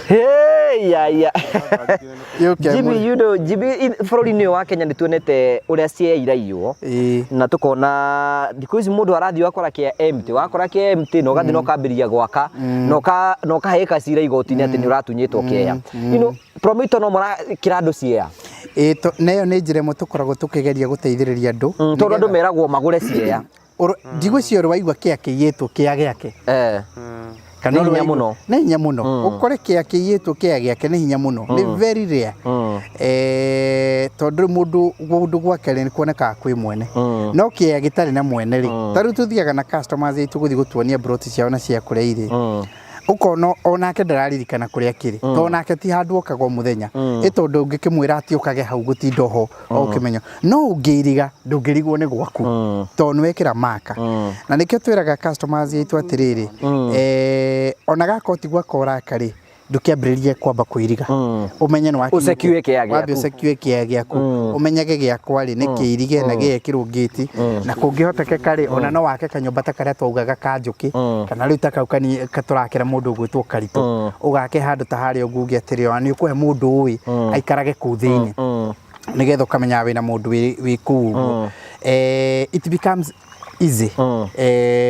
Hey, ya, ya. Yũke Jimmy, you know, Jimmy, bũrũri-inĩ ũyũ wa Kenya nĩ tuonete ũrĩa cia iraiywo na tukona thikũ ici mũndũ arathiĩ ũgakora kĩa empty, wakora kĩa empty na ũgathiĩ na ũkambĩrĩria gwaka na ũkahĩka cira igoti-inĩ atĩ nĩ ũratunyĩtwo kĩea. You know, Promito no mũrakĩra andũ ciea. Ĩĩ, na ĩyo nĩ njĩra ĩmwe tũkoragwo tũkĩgeria gũteithĩrĩria andũ. Tondũ andũ meragwo magũre ciea. Ndigwĩciria ũrĩ waigua kĩa kĩiyĩtwo kĩa gĩake. Kana Nĩ hinya ũrĩ waigua- mũno. Nĩ hinya mũno. Ũkore kĩa kĩiyĩtwo kĩa gĩake nĩ hinya mũno. Nĩ very rare. Tondũ rĩu mũndũ gwake rĩ, nĩ kuonekaga kwĩ mwene. No kĩa gĩtarĩ na mwene rĩ, ta rĩu tũthiaga na customers aitũ gũthiĩ gũtuonia plot ciao na cia kũrĩa irĩ. Ũkona onake ndararirikana kũrĩa kĩrĩ. Tondũ onake ti handũ okaga o mũthenya. Ĩ tondũ ũngĩkĩmwĩra atĩ ũkage hau gũtinda oho ũkĩmenya. No ũngĩiriga ndũngĩrigwo nĩ gwaku. Tondũ nĩ wekĩra maka. Na nĩkĩo twĩraga customers aitũ atĩrĩrĩ, ona gaka ti gwaka ũraka rĩ, Ndũkĩambĩrĩrie kwamba kũiriga, ũmenye nĩ wakinyĩte- Ũsecure kĩea gĩaku. Wambe ũsecure kĩea gĩaku, ũmenyage gĩakwa rĩ nĩ kĩirige na gĩekĩrwo ngĩti, na kũngĩhotekeka rĩ, ona no wake kanyũmba ta karĩa twaugaga ka njũkĩ, kana rĩu ta kau tũrakĩra mũndũ ũgwĩtwo Karitũ, ũgake handũ ta harĩa ũguo uge atĩrĩ, ona nĩ ũkũhe mũndũ ũĩ aikarage kũu thĩinĩ, nĩgetha ũkamenyaga wĩna mũndũ wĩ kũu ũguo. It becomes easy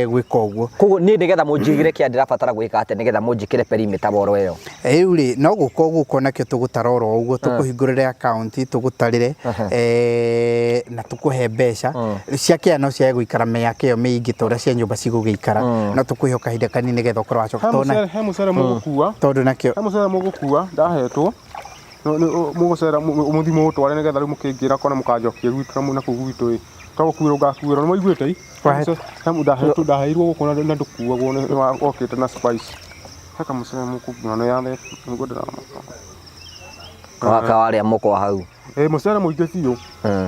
gwĩka ũguo. Koguo niĩ nĩgetha mũnjigĩre kĩa ndĩrabatara gwĩka atĩa nĩgetha mũnjĩkĩre perimeter wall ĩyo? Rĩu rĩ, no gũka ũgũka onakĩo tũgũtara oro ũguo, tũkũhingũrĩre akaunti, tũgũtarĩre na tũkũhe mbeca cia kĩa, no ciage gũikara mĩaka ĩyo mĩingĩ ta ũrĩa cia nyũmba cigũgĩikara, no tũkũhe o kahinda kanini nĩgetha ũkorwo wacoka He tondũ he mũcere mũgũkua. Tondũ nakĩo He mũcere mũgũkua ndahetwo. Mũgũcera mũthiĩ mũũtware nĩgetha rĩu mũkĩngĩra kona mũkanjokia gwitũ na kũu gwitũ ĩ. To gũkuĩrwo ngakuĩrwo nĩ mũiguĩte ĩ? Ndaheirwo gũkũ na ndũkuagwo nĩ wokĩte na spice. He kamũcere mũkũngua nĩ yathe nĩguo ndĩramaka. Warĩa mũkwa hau. Ĩ mũcere mũingĩ biũ.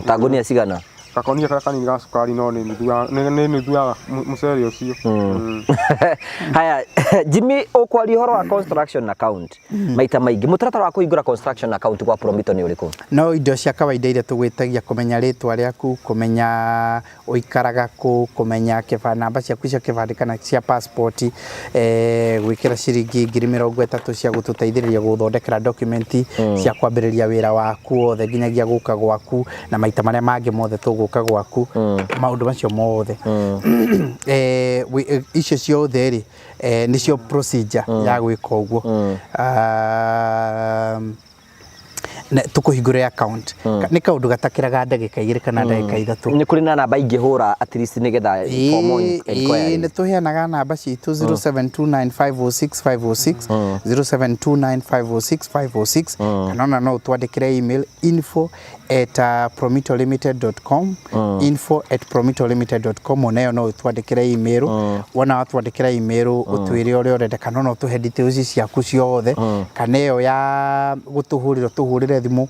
Ta ngũnia cigana? Gakonia karĩa kanini ga cukari no nĩ nuthu ya nĩ nuthu ya mũcere ũcio. Haya Jimmy, ũkwaria ũhoro wa construction account maita maingĩ, mũtaratara wa kũhingũra construction account gwa Promito nĩ ũrĩkũ? No indo cia kawaida iria tũgwĩtagia, kũmenya rĩtwa rĩaku, kũmenya ũikaraga kũ, kũmenya namba ciaku cia kĩbandĩ kana cia passport, gwĩkĩra ciringi 30,000 cia gũtũteithĩrĩria gũthondekera document cia kwambĩrĩria wĩra waku wothe nginyagia gũka gwaku na maita marĩa mangĩ mothe tũgũka gwaku, maũndũ macio mothe. Icio ciothe rĩ, nĩcio procedure ya gwĩka ũguo. Tũkũhingũrĩre account nĩ kaũndũ gatakĩraga ndagĩka 2 kana ndagĩka 3. Nĩ kũrĩ na namba ingĩhũra at least nĩgetha for more inquiries? Nĩ tũheanaga namba citũ, 0729506506, 0729506506, kana ona no ũtwandĩkĩre email, info@promitolimited.com, info@promitolimited.com. Ona ĩyo no ũtwandĩkĩre email. Wona watwandĩkĩra email, ũtwĩre ũrĩa ũrenda, kana ona ũtũhe details ciaku ciothe, kana ĩyo ya gũtũhũrĩra, ũtũhũrĩre thimũ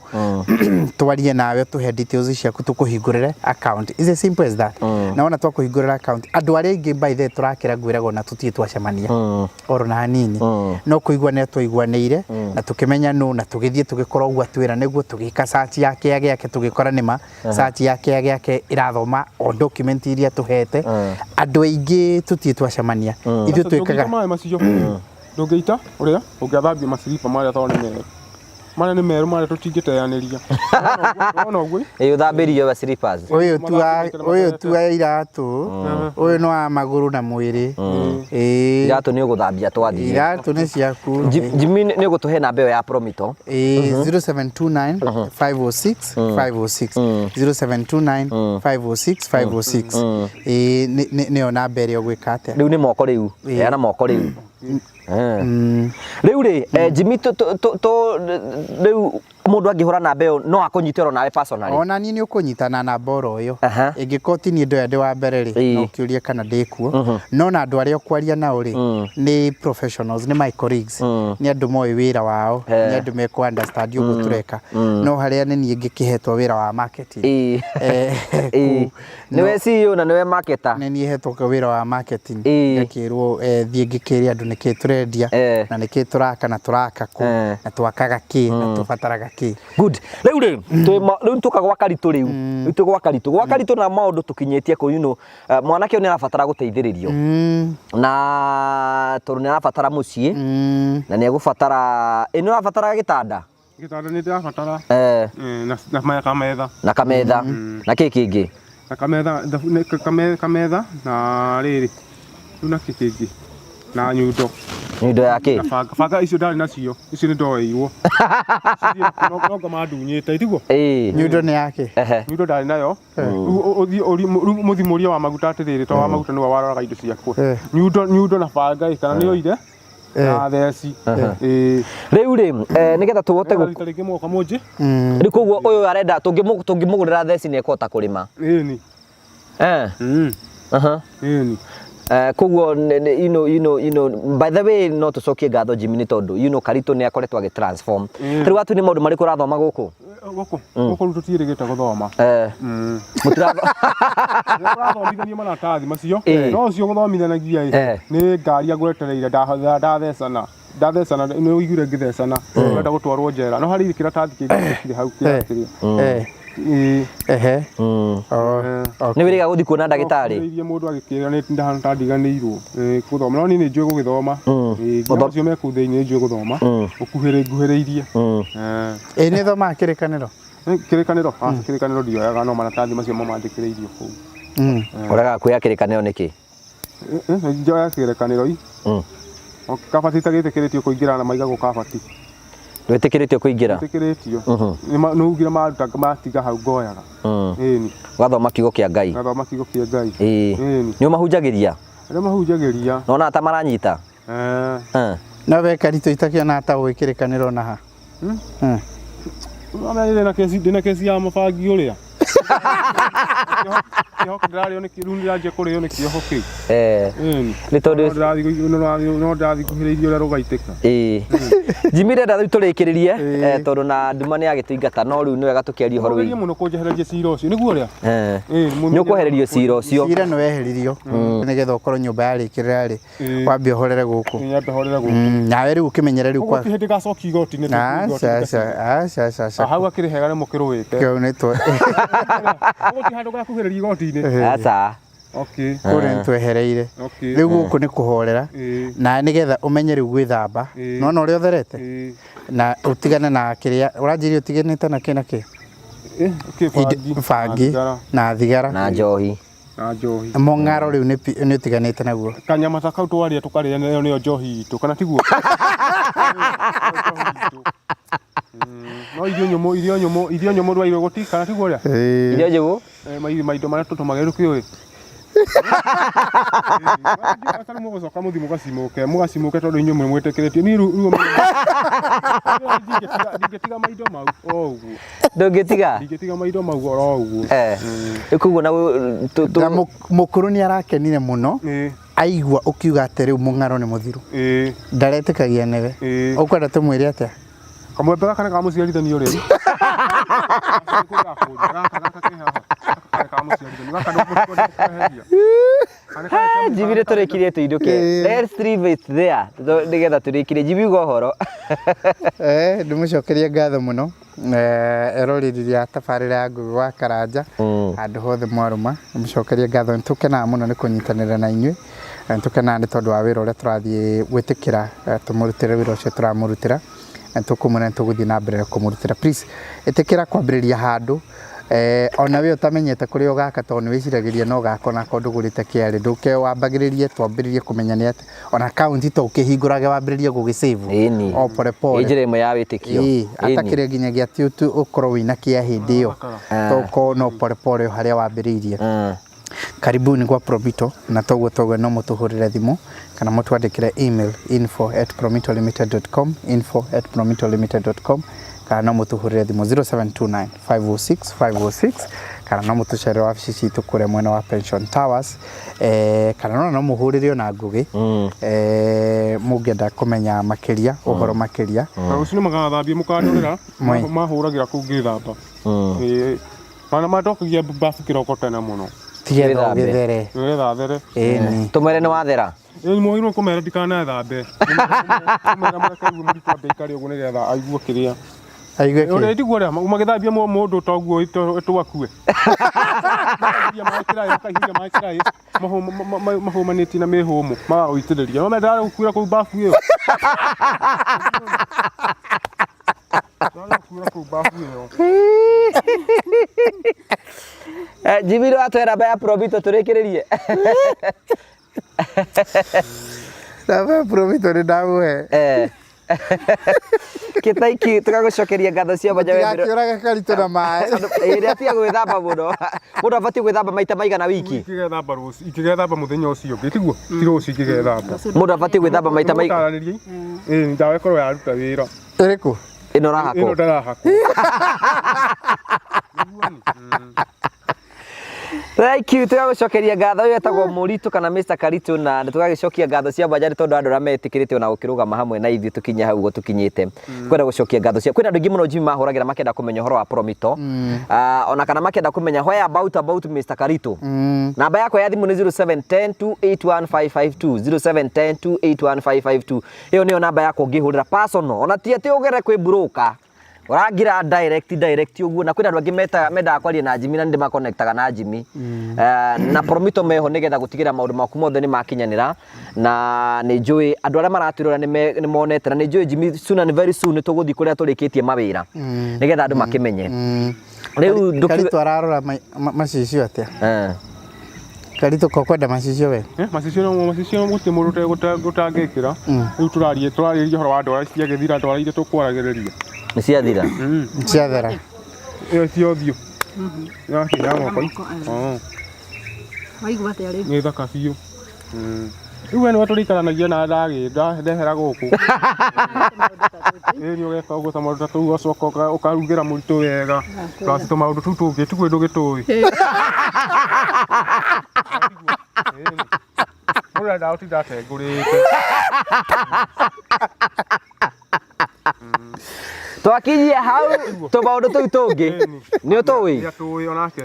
twarie nawe, ũtũhe details ciaku, tũkũhingũrĩre account. It's as simple as that. Na wona twakũhingũrĩra account, andũ arĩa aingĩ by the way tũrakĩra, ngwĩraga ona tũtirĩ twacemania oro na hanini, no kũiguanĩra twaiguanĩire na tũkĩmenya nũ, na tũgĩthiĩ tũgĩkora ũguo atwĩra nĩguo, tũgĩka search ya kĩa gĩake, tũgĩkora nĩma search ya kĩa gĩake ĩrathoma o document iria tũhete. Andũ aingĩ tũtirĩ twacemania ithuĩ twĩkaga. Ndũngĩita maĩ macio, ndũngĩita ũrĩa ũngĩathambia maciriba marĩa, tondũ nĩ merũ, marĩa nĩ merũ, marĩa tũtingĩteanĩria. Wona ũguo? Ĩ, ũthambĩrio wa slippers. Ũyũ tu wa iratũ, ũyũ nĩ wa magũrũ na mwĩrĩ, ĩĩ. Iratũ nĩ ũgũthambia twathiĩ. Iratũ nĩ ciaku. Jimmy, nĩ ũgũtũhe namba ĩyo ya Promito? Ĩĩ, 0729 506 506, 0729 506 506. Ĩĩ, nĩyo namba ĩrĩa ũgwĩka atĩa. Rĩu nĩ moko rĩu. Heana moko rĩu. Rĩu rĩ, Jimmy, rĩu mũndũ angĩhũra namba ĩyo no akũnyite oro nawe personally? Ona niĩ nĩ ũkũnyita na namba oro ĩyo. Ĩngĩkorwo ti niĩ ndoya ndĩ wa mbere rĩ, no ũkĩũrie kana ndĩ kuo, no na andũ arĩa ũkwaria nao rĩ, nĩ professionals, nĩ my colleagues, nĩ andũ moĩ wĩra wao, nĩ andũ mekũ understand ũguo tũreka, no harĩa nĩ niĩ ngĩkĩhetwo wĩra wa marketing. Kũu. Nĩwe CEO na nĩwe marketer. Nĩ niĩ hetwo wĩra wa marketing, ngakĩrwo thiĩ ngĩkĩre andũ nĩkĩ tũrendia na nĩkĩ tũraka na tũraka kũ na twakaga kĩ na tũbataraga kĩ. Good. Rĩu rĩ, rĩu tũka gwa Karitũ, rĩu rĩu twĩ gwa Karitũ, gwa Karitũ na maũndũ tũkinyĩtie kũ, mwanake ũyũ nĩ arabatara gũteithĩrĩrio na tondũ nĩ arabatara mũciĩ na nĩ egũbatara, ĩ nĩ ũrabatara gĩtanda? Gĩtanda nĩ ndĩrabatara. Na kametha. Na kametha. Na kĩ kĩngĩ? Na kametha, kametha na rĩrĩ, rĩu na kĩ kĩngĩ? Na nyundo. Nyundo ya kĩ? Na banga, banga icio ndarĩ nacio, icio nĩ ndoeirwo. No anga mandunyĩte, tiguo? Ĩĩ. Nyundo nĩ yake? Ehe. Nyundo ndarĩ nayo. Rĩu ũthiĩ rĩu mũthiĩ mũrie wa maguta atĩrĩrĩ, to wa maguta nĩwe waroraga indo ciakwa. Nyundo, nyundo na banga ĩ, kana nĩ oire? Na theci. Ĩĩ. Rĩu rĩ, nĩgetha tũhote Rita rĩngĩ mũgoka mũnjĩ. Rĩu koguo ũyũ arenda tũngĩmũgũrĩra theci nĩ ekũhota kũrĩma? Ĩni. Ĩni. Koguo by the way, no tũcokie ngatho Jimmy nĩ tondũ Karitũ nĩ akoretwo agĩ transform. Rĩu atu nĩ maũndũ marĩkũ ũrathoma gũkũ? Gũkũ gũkũ rĩu tũtiĩrĩgĩte gũthoma. Mũtiratho- Ũrathomithania maratathi macio, no ũcio gũthomithanagia ĩ, nĩ ngari agwetereire ndathecana. Ndathecana, nĩ ũiguire ngĩthecana, wenda gũtwarwo njera, no harĩ kĩratathi kĩngĩ gĩkire hau kĩrĩa kĩrĩa. Ĩĩ. Ehe. Oh, Nĩ wĩrĩga gũthiĩ kuona ndagĩtarĩ? Iria mũndũ agĩkĩra nĩ ndahana ta ndiganĩirwo gũthoma, no niĩ nĩ njũĩ gũgĩthoma. Ĩĩ, nginya macio me kũu thĩinĩ nĩ njũĩ gũthoma. Gũkuhĩrĩ nguhĩrĩirie. Ĩ nĩ thomaga kĩrĩkanĩro? Kĩrĩkanĩro? Aca, kĩrĩkanĩro ndioyaga, no maratathi macio mo mandĩkĩrĩirio kũu. Ũregaga kuoya kĩrĩkanĩro nĩkĩ? Njoya kĩrĩkanĩro i. Kabati itagĩtĩkĩrĩtio kũingĩra na maigagwo kabati. Ndwĩtĩkĩrĩtio kũingĩra? Ndwĩtĩkĩrĩtio. Nĩ ugire maruta matiga hau ngoyaga. Ĩni. Ũgathoma kiugo kĩa Ngai. Ngathoma kiugo kĩa Ngai. Ĩĩ. Ĩni. Nĩ ũmahunjagĩria? Arĩa mahunjagĩria. Nona ta maranyita? No we Karitũ itakĩona ta ũĩ kĩrĩkanĩro na ha? Ndĩna kesi, ndĩna kesi ya mabangi ũrĩa. Kĩoho ndĩrarĩo nĩ rĩu ndĩranjia kũrĩo nĩ kĩoho kĩu. Ĩni. Nĩ tondũ no ndĩrathiĩ kuhĩrĩirie ũrĩa rũgaitĩka. Ĩĩ. Jimmy ndĩrenda rĩu tũrĩkĩrĩrie tondũ na nduma nĩ yagĩtũingata, no rĩu nĩ wega tũkĩaria ũhoro wĩgiĩ. Mũno kũnjehereria cira ũcio nĩguo ũrĩa? Nĩ ũkwehererio cira ũcio. Cira nĩ weheririo nĩgetha ũkorwo nyũmba yarĩkĩrĩra rĩ, wambe ũhorere gũkũ. Nyambe horere gũkũ. Nawe rĩu ũkĩmenyere rĩu kwa. Gũtirĩ hĩndĩ gacokia igoti-inĩ. Aca aca aca aca aca. Hau akĩrĩ hega nĩ mũkĩrũĩte. Kĩu nĩ twe. Gũtirĩ handũ gakuhĩrĩria igoti-inĩ. Aca. Okay. Kũrĩa nĩ twehereire. Okay. Rĩu gũkũ nĩ kũhorera. Na nĩgetha ũmenye rĩu gwĩthamba. Nĩwona ũrĩa ũtherete? Na ũtigane na kĩrĩa ũranjĩrire ũtiganĩte na kĩ na kĩ? Bangi. Bangi na thigara. Na njohi. Na njohi. Mũng'aro rĩu nĩ ũtiganĩte naguo. Kanyama ta kau twarĩa tũkarĩa nĩyo nĩyo njohi itũ, kana tiguo? No irio nyũmũ, irio nyũmũ, irio nyũmũ ndwairwo gũti, kana tiguo ũrĩa? Irio nyũmũ? Maindo marĩa tũtũmagĩra ndũkĩũĩ? Rĩu mũgũcoka mũthiĩ mũgacimũke, mũgacimũke tondũ inyuĩ mwĩtĩkĩrĩtio. Niĩ rĩu ndingĩtiga maindo mau o ũguo. Ndũngĩtiga? Ndingĩtiga maindo mau oro ũguo. Rĩu koguo na Na mũkũrũ nĩ arakenire mũno aigua ũkiuga atĩ rĩu mũng'aro nĩ mũthiru. Ndaretĩkagia nĩwe. Ũkwenda tũmwĩre atĩa? Kamwembe gaka nĩ ka mũciarithanio rĩu. Jimmy nĩ tũrĩkirie tũinũke. Let's leave it there nĩgetha tũrĩkirie. Jimmy uga ũhoro. Ndĩmũcokerie ngatho mũno eroreri a tabarĩra ya Ngũgĩ wa Karanja handũ hothe mwarũma. Ndĩmũcokerie ngatho, nĩ tũkenaga mũno nĩ kũnyitanĩra na inyuĩ. Nĩ tũkenaga nĩ tondũ wa wĩra ũrĩa tũrathiĩ gwĩtĩkĩra tũmũrutĩre wĩra ũcio tũramũrutĩra. Na tũkũmwĩra nĩ tũgũthiĩ na mbere kũmũrutĩra. Please ĩtĩkĩra kwambĩrĩria handũ ona we ũtamenyete kũrĩa ũgaka tondũ nĩ wĩciragĩria no gaka onako ndũgũrĩte kĩarĩ. Ndũke wambagĩrĩrie twambĩrĩrie kũmenya nĩ atĩa. Ona akaunti to ũkĩhingũrage wambĩrĩrie gũgĩ save o pore pore. Ĩ njĩra ĩmwe ya wĩtĩkio. Ĩĩ, ata kĩrĩa nginyagia ti ũkorwo wĩna kĩa hĩndĩ ĩyo. To ũkorwo no pore pore o harĩa wambĩrĩirie. Karibuni gwa Promito, na toguo toguo no mũtũhũrĩre thimũ kana mũtwandĩkĩre email info@promitolimited.com, info@promitolimited.com, kana no mũtũhũrĩre thimũ 0729 506 506, kana no mũtũcerere wabici citũ kũrĩa mwena wa Pension Towers, kana no mũhũrĩre ona Ngũgĩ, mũngĩenda kũmenya makĩria, ũhoro makĩria. Na rũciũ nĩ magathambia mũkandorera, mahũragĩra kũu ngĩthamba. Mana matokagia bafu kĩroko tene mũno. Tigetha ũgĩthere. Nĩgetha there. Ĩni. Tũmwĩre nĩ wathera. Ĩni mwagĩrĩirwo kũmera ndikanethambe. Kũmera mũreke aigue mũritũ ambe aikare ũguo nĩgetha aigue kĩrĩa. Aigue kĩ? Ũrĩa tiguo ũrĩa magĩthambia mũndũ ta ũguo twakue. Makaihũria maĩ kĩraĩ, makaihũria maĩ kĩraĩ mahũmanĩtie na mĩhũmũ magagũitĩrĩria. No mendaga gũkuĩra kũu bafu ĩyo. Jimmy nĩ watwĩra namba ya Promito tũrĩkĩrĩrie. Namba ya Promito nĩ ndamũhe. Kĩtaiki tũgagũcokeria ngatho cia mwanya wee mwĩro- Ndũgakĩũrage Karitũ na maĩ. Ĩĩ nĩ atiga gwĩthamba mũno. Mũndũ abatiĩ gwĩthamba maita maigana wiki? Ingĩgethamba rũciũ, ingĩgethamba mũthenya ũcio ũngĩ, tiguo? Ti rũciũ ingĩgethamba. Mũndũ abatiĩ gwĩthamba maita maigana? Mũtaranĩrie. Ĩĩ ndawa ĩkorwo yaruta wĩra. Ĩrĩkũ? Ĩno ũrahakwo? Ĩno ndarahakwo. Thank you, tũgagũcokeria ngatho. Ũyũ etagwo Mũritũ kana Mr Karitũ, na nĩ tũgagĩcokia ngatho cia mwanya nĩ tondũ andũ arĩa metĩkĩrĩte ona gũkĩrũgama hamwe na ithuĩ tũkinye hau ũguo tũkinyĩte. Kwenda gũcokia ngatho cia kwĩna andũ aingĩ mũno Jimmy mahũragĩra makĩenda kũmenya ũhoro wa Promito. Ah, ona kana makĩenda kũmenya where about Mr Karitũ. Namba yakwa ya thimũ nĩ 0710 281 552, 0710 281 552. Ĩyo nĩyo namba yakwa ũngĩhũrĩra personal, ona ti atĩ ũgere kwĩ broker, ũrangira direct direct ũguo. Na kwĩna andũ angĩ mendaga kwaria na Jimmy, na nĩ ndĩmakonektaga na Jimmy. Na Promito meho nĩgetha gũtigĩrĩra maũndũ maku mothe nĩ makinyanĩra, na nĩ njũĩ andũ arĩa maratwĩrora nĩ monete, na nĩ njũĩ Jimmy soon and very soon nĩ tũgũthiĩ kũrĩa tũrĩkĩtie mawĩra nĩgetha andũ makĩmenye. Rĩu Karitũ ararora macicio atĩa? Karitũ ko kwenda macicio we? Eh, macicio no macicio gũtirĩ mũndũ ũtangĩkĩra. Rĩu tũraria tũrarĩrĩria ũhoro wa ndwara ciagĩthira, ndwara iria tũkwaragĩrĩria. Nĩ ciathira. Ciathera. Ĩyo cia ũthiũ. Ya kĩ ya moko. Oh. Waigua atĩa rĩu? Nĩ thaka biũ. Rĩu we nĩwe tũrĩikaranagia na ndagĩ ndehera gũkũ. Ĩĩ nĩ ũgeka ũguo ta maũndũ ta tũu, ũgacoka ũkarugĩra mũritũ wega. Plus tũmaũndũ tũu tũngĩ tiguo ndũgĩtũĩ. Mũndũ endaga gũtinda atengũrĩte. Twakinyia hau tũmaũndũ tũu tũngĩ nĩ ũtũĩ. Nĩ atũĩ onake.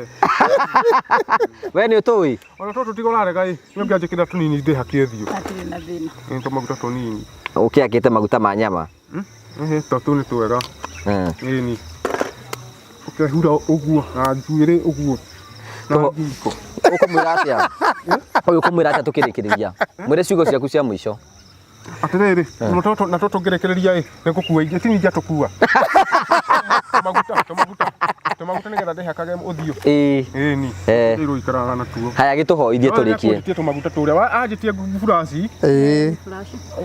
We nĩ ũtũĩ. Ona tũtũ tiga ũrarega ĩ, nĩ ũngĩanjĩkĩra tũnini ndĩhakie thiũ. Hatirĩ na thĩna. Nĩ tũmaguta tũnini. Ũkĩakĩte maguta ma nyama. Ĩhĩ, to tũu nĩ twega. Ĩni. Ũkehura ũguo na njuĩrĩ ũguo. Na ngingo. Ũkũmwĩra atĩa? Ũyũ ũkũmwĩra atĩa tũkĩrĩkĩrĩria? Mwĩre ciugo ciaku cia mũico. Atĩrĩrĩ, na tũtũ ngĩrĩkĩrĩria ĩ, nĩ ngũkua ingĩ, ti nyingĩ tũkua. Tũmaguta, tũmaguta, tũmaguta nĩgetha ndĩhakage ũthiũ. Ĩĩ. Ĩni. Rĩu ikaraga natuo. Haya gĩtũhoithie tũrĩkie. Anjĩtie tũmaguta tũrĩa, anjĩtie buraci. Ĩĩ.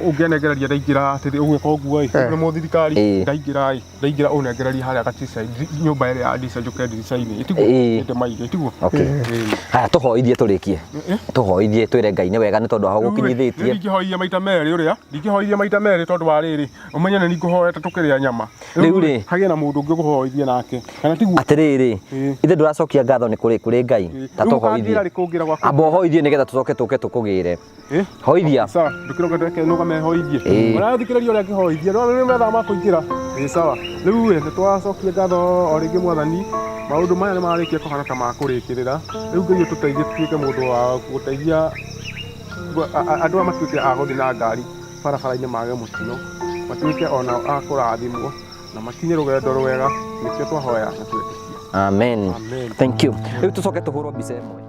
Ũngĩanengereria ndaingĩra atĩrĩ ũgwĩka ũguo ĩ, nĩ mũthirikari, ndaingĩra ĩ, ndaingĩra ũnengererie harĩa gatirica nyũmba ĩrĩa ya ndirica njũke ndirica-inĩ, ĩtiguo? Ndĩmaige, ĩtiguo? Okay. Haya tũhoithie tũrĩkie. Tũhoithie twĩre Ngai nĩ wega nĩ tondũ aho gũkinyithĩtie. Ndingĩhoithia maita merĩ ũrĩa, ndingĩhoithia maita merĩ tondũ wa rĩrĩ, ũmenye nĩ ngũhoete tũkĩrĩa nyama. Rĩu rĩ, hagĩe na mũndũ ũngĩ ũkũhoithia nake, kana tiguo? Atĩrĩrĩ, ithe ndũracokia ngatho nĩ kũrĩ kũrĩ Ngai, ta tũhoithie. Amba ũhoithie nĩgetha tũcoke tũke tũkũgĩre. Hoithia. Sawa, ndũkĩroke ndeke nũgame hoithie. Ũrathikĩrĩria ũrĩa ngĩhoithia, no nĩ mathaa ma kũingĩra. Ĩĩ sawa. Rĩu ĩ, nĩ twacokia ngatho o rĩngĩ Mwathani, maũndũ maya nĩ marĩkia kũhana ta makũrĩkĩrĩra. Rĩu Ngai ũtũteithie tũtuĩke mũndũ wa gũteithia andũ aya matuĩke a gũthiĩ na ngari barabara-inĩ mage mũtino, matuĩke onao a kũrathimwo na makinye rũgendo rwega. Nĩkĩo twahoya na twetĩkia. Amen. Amen. Thank you. Rĩu tũcoke tũhũrwo mbica ĩmwe.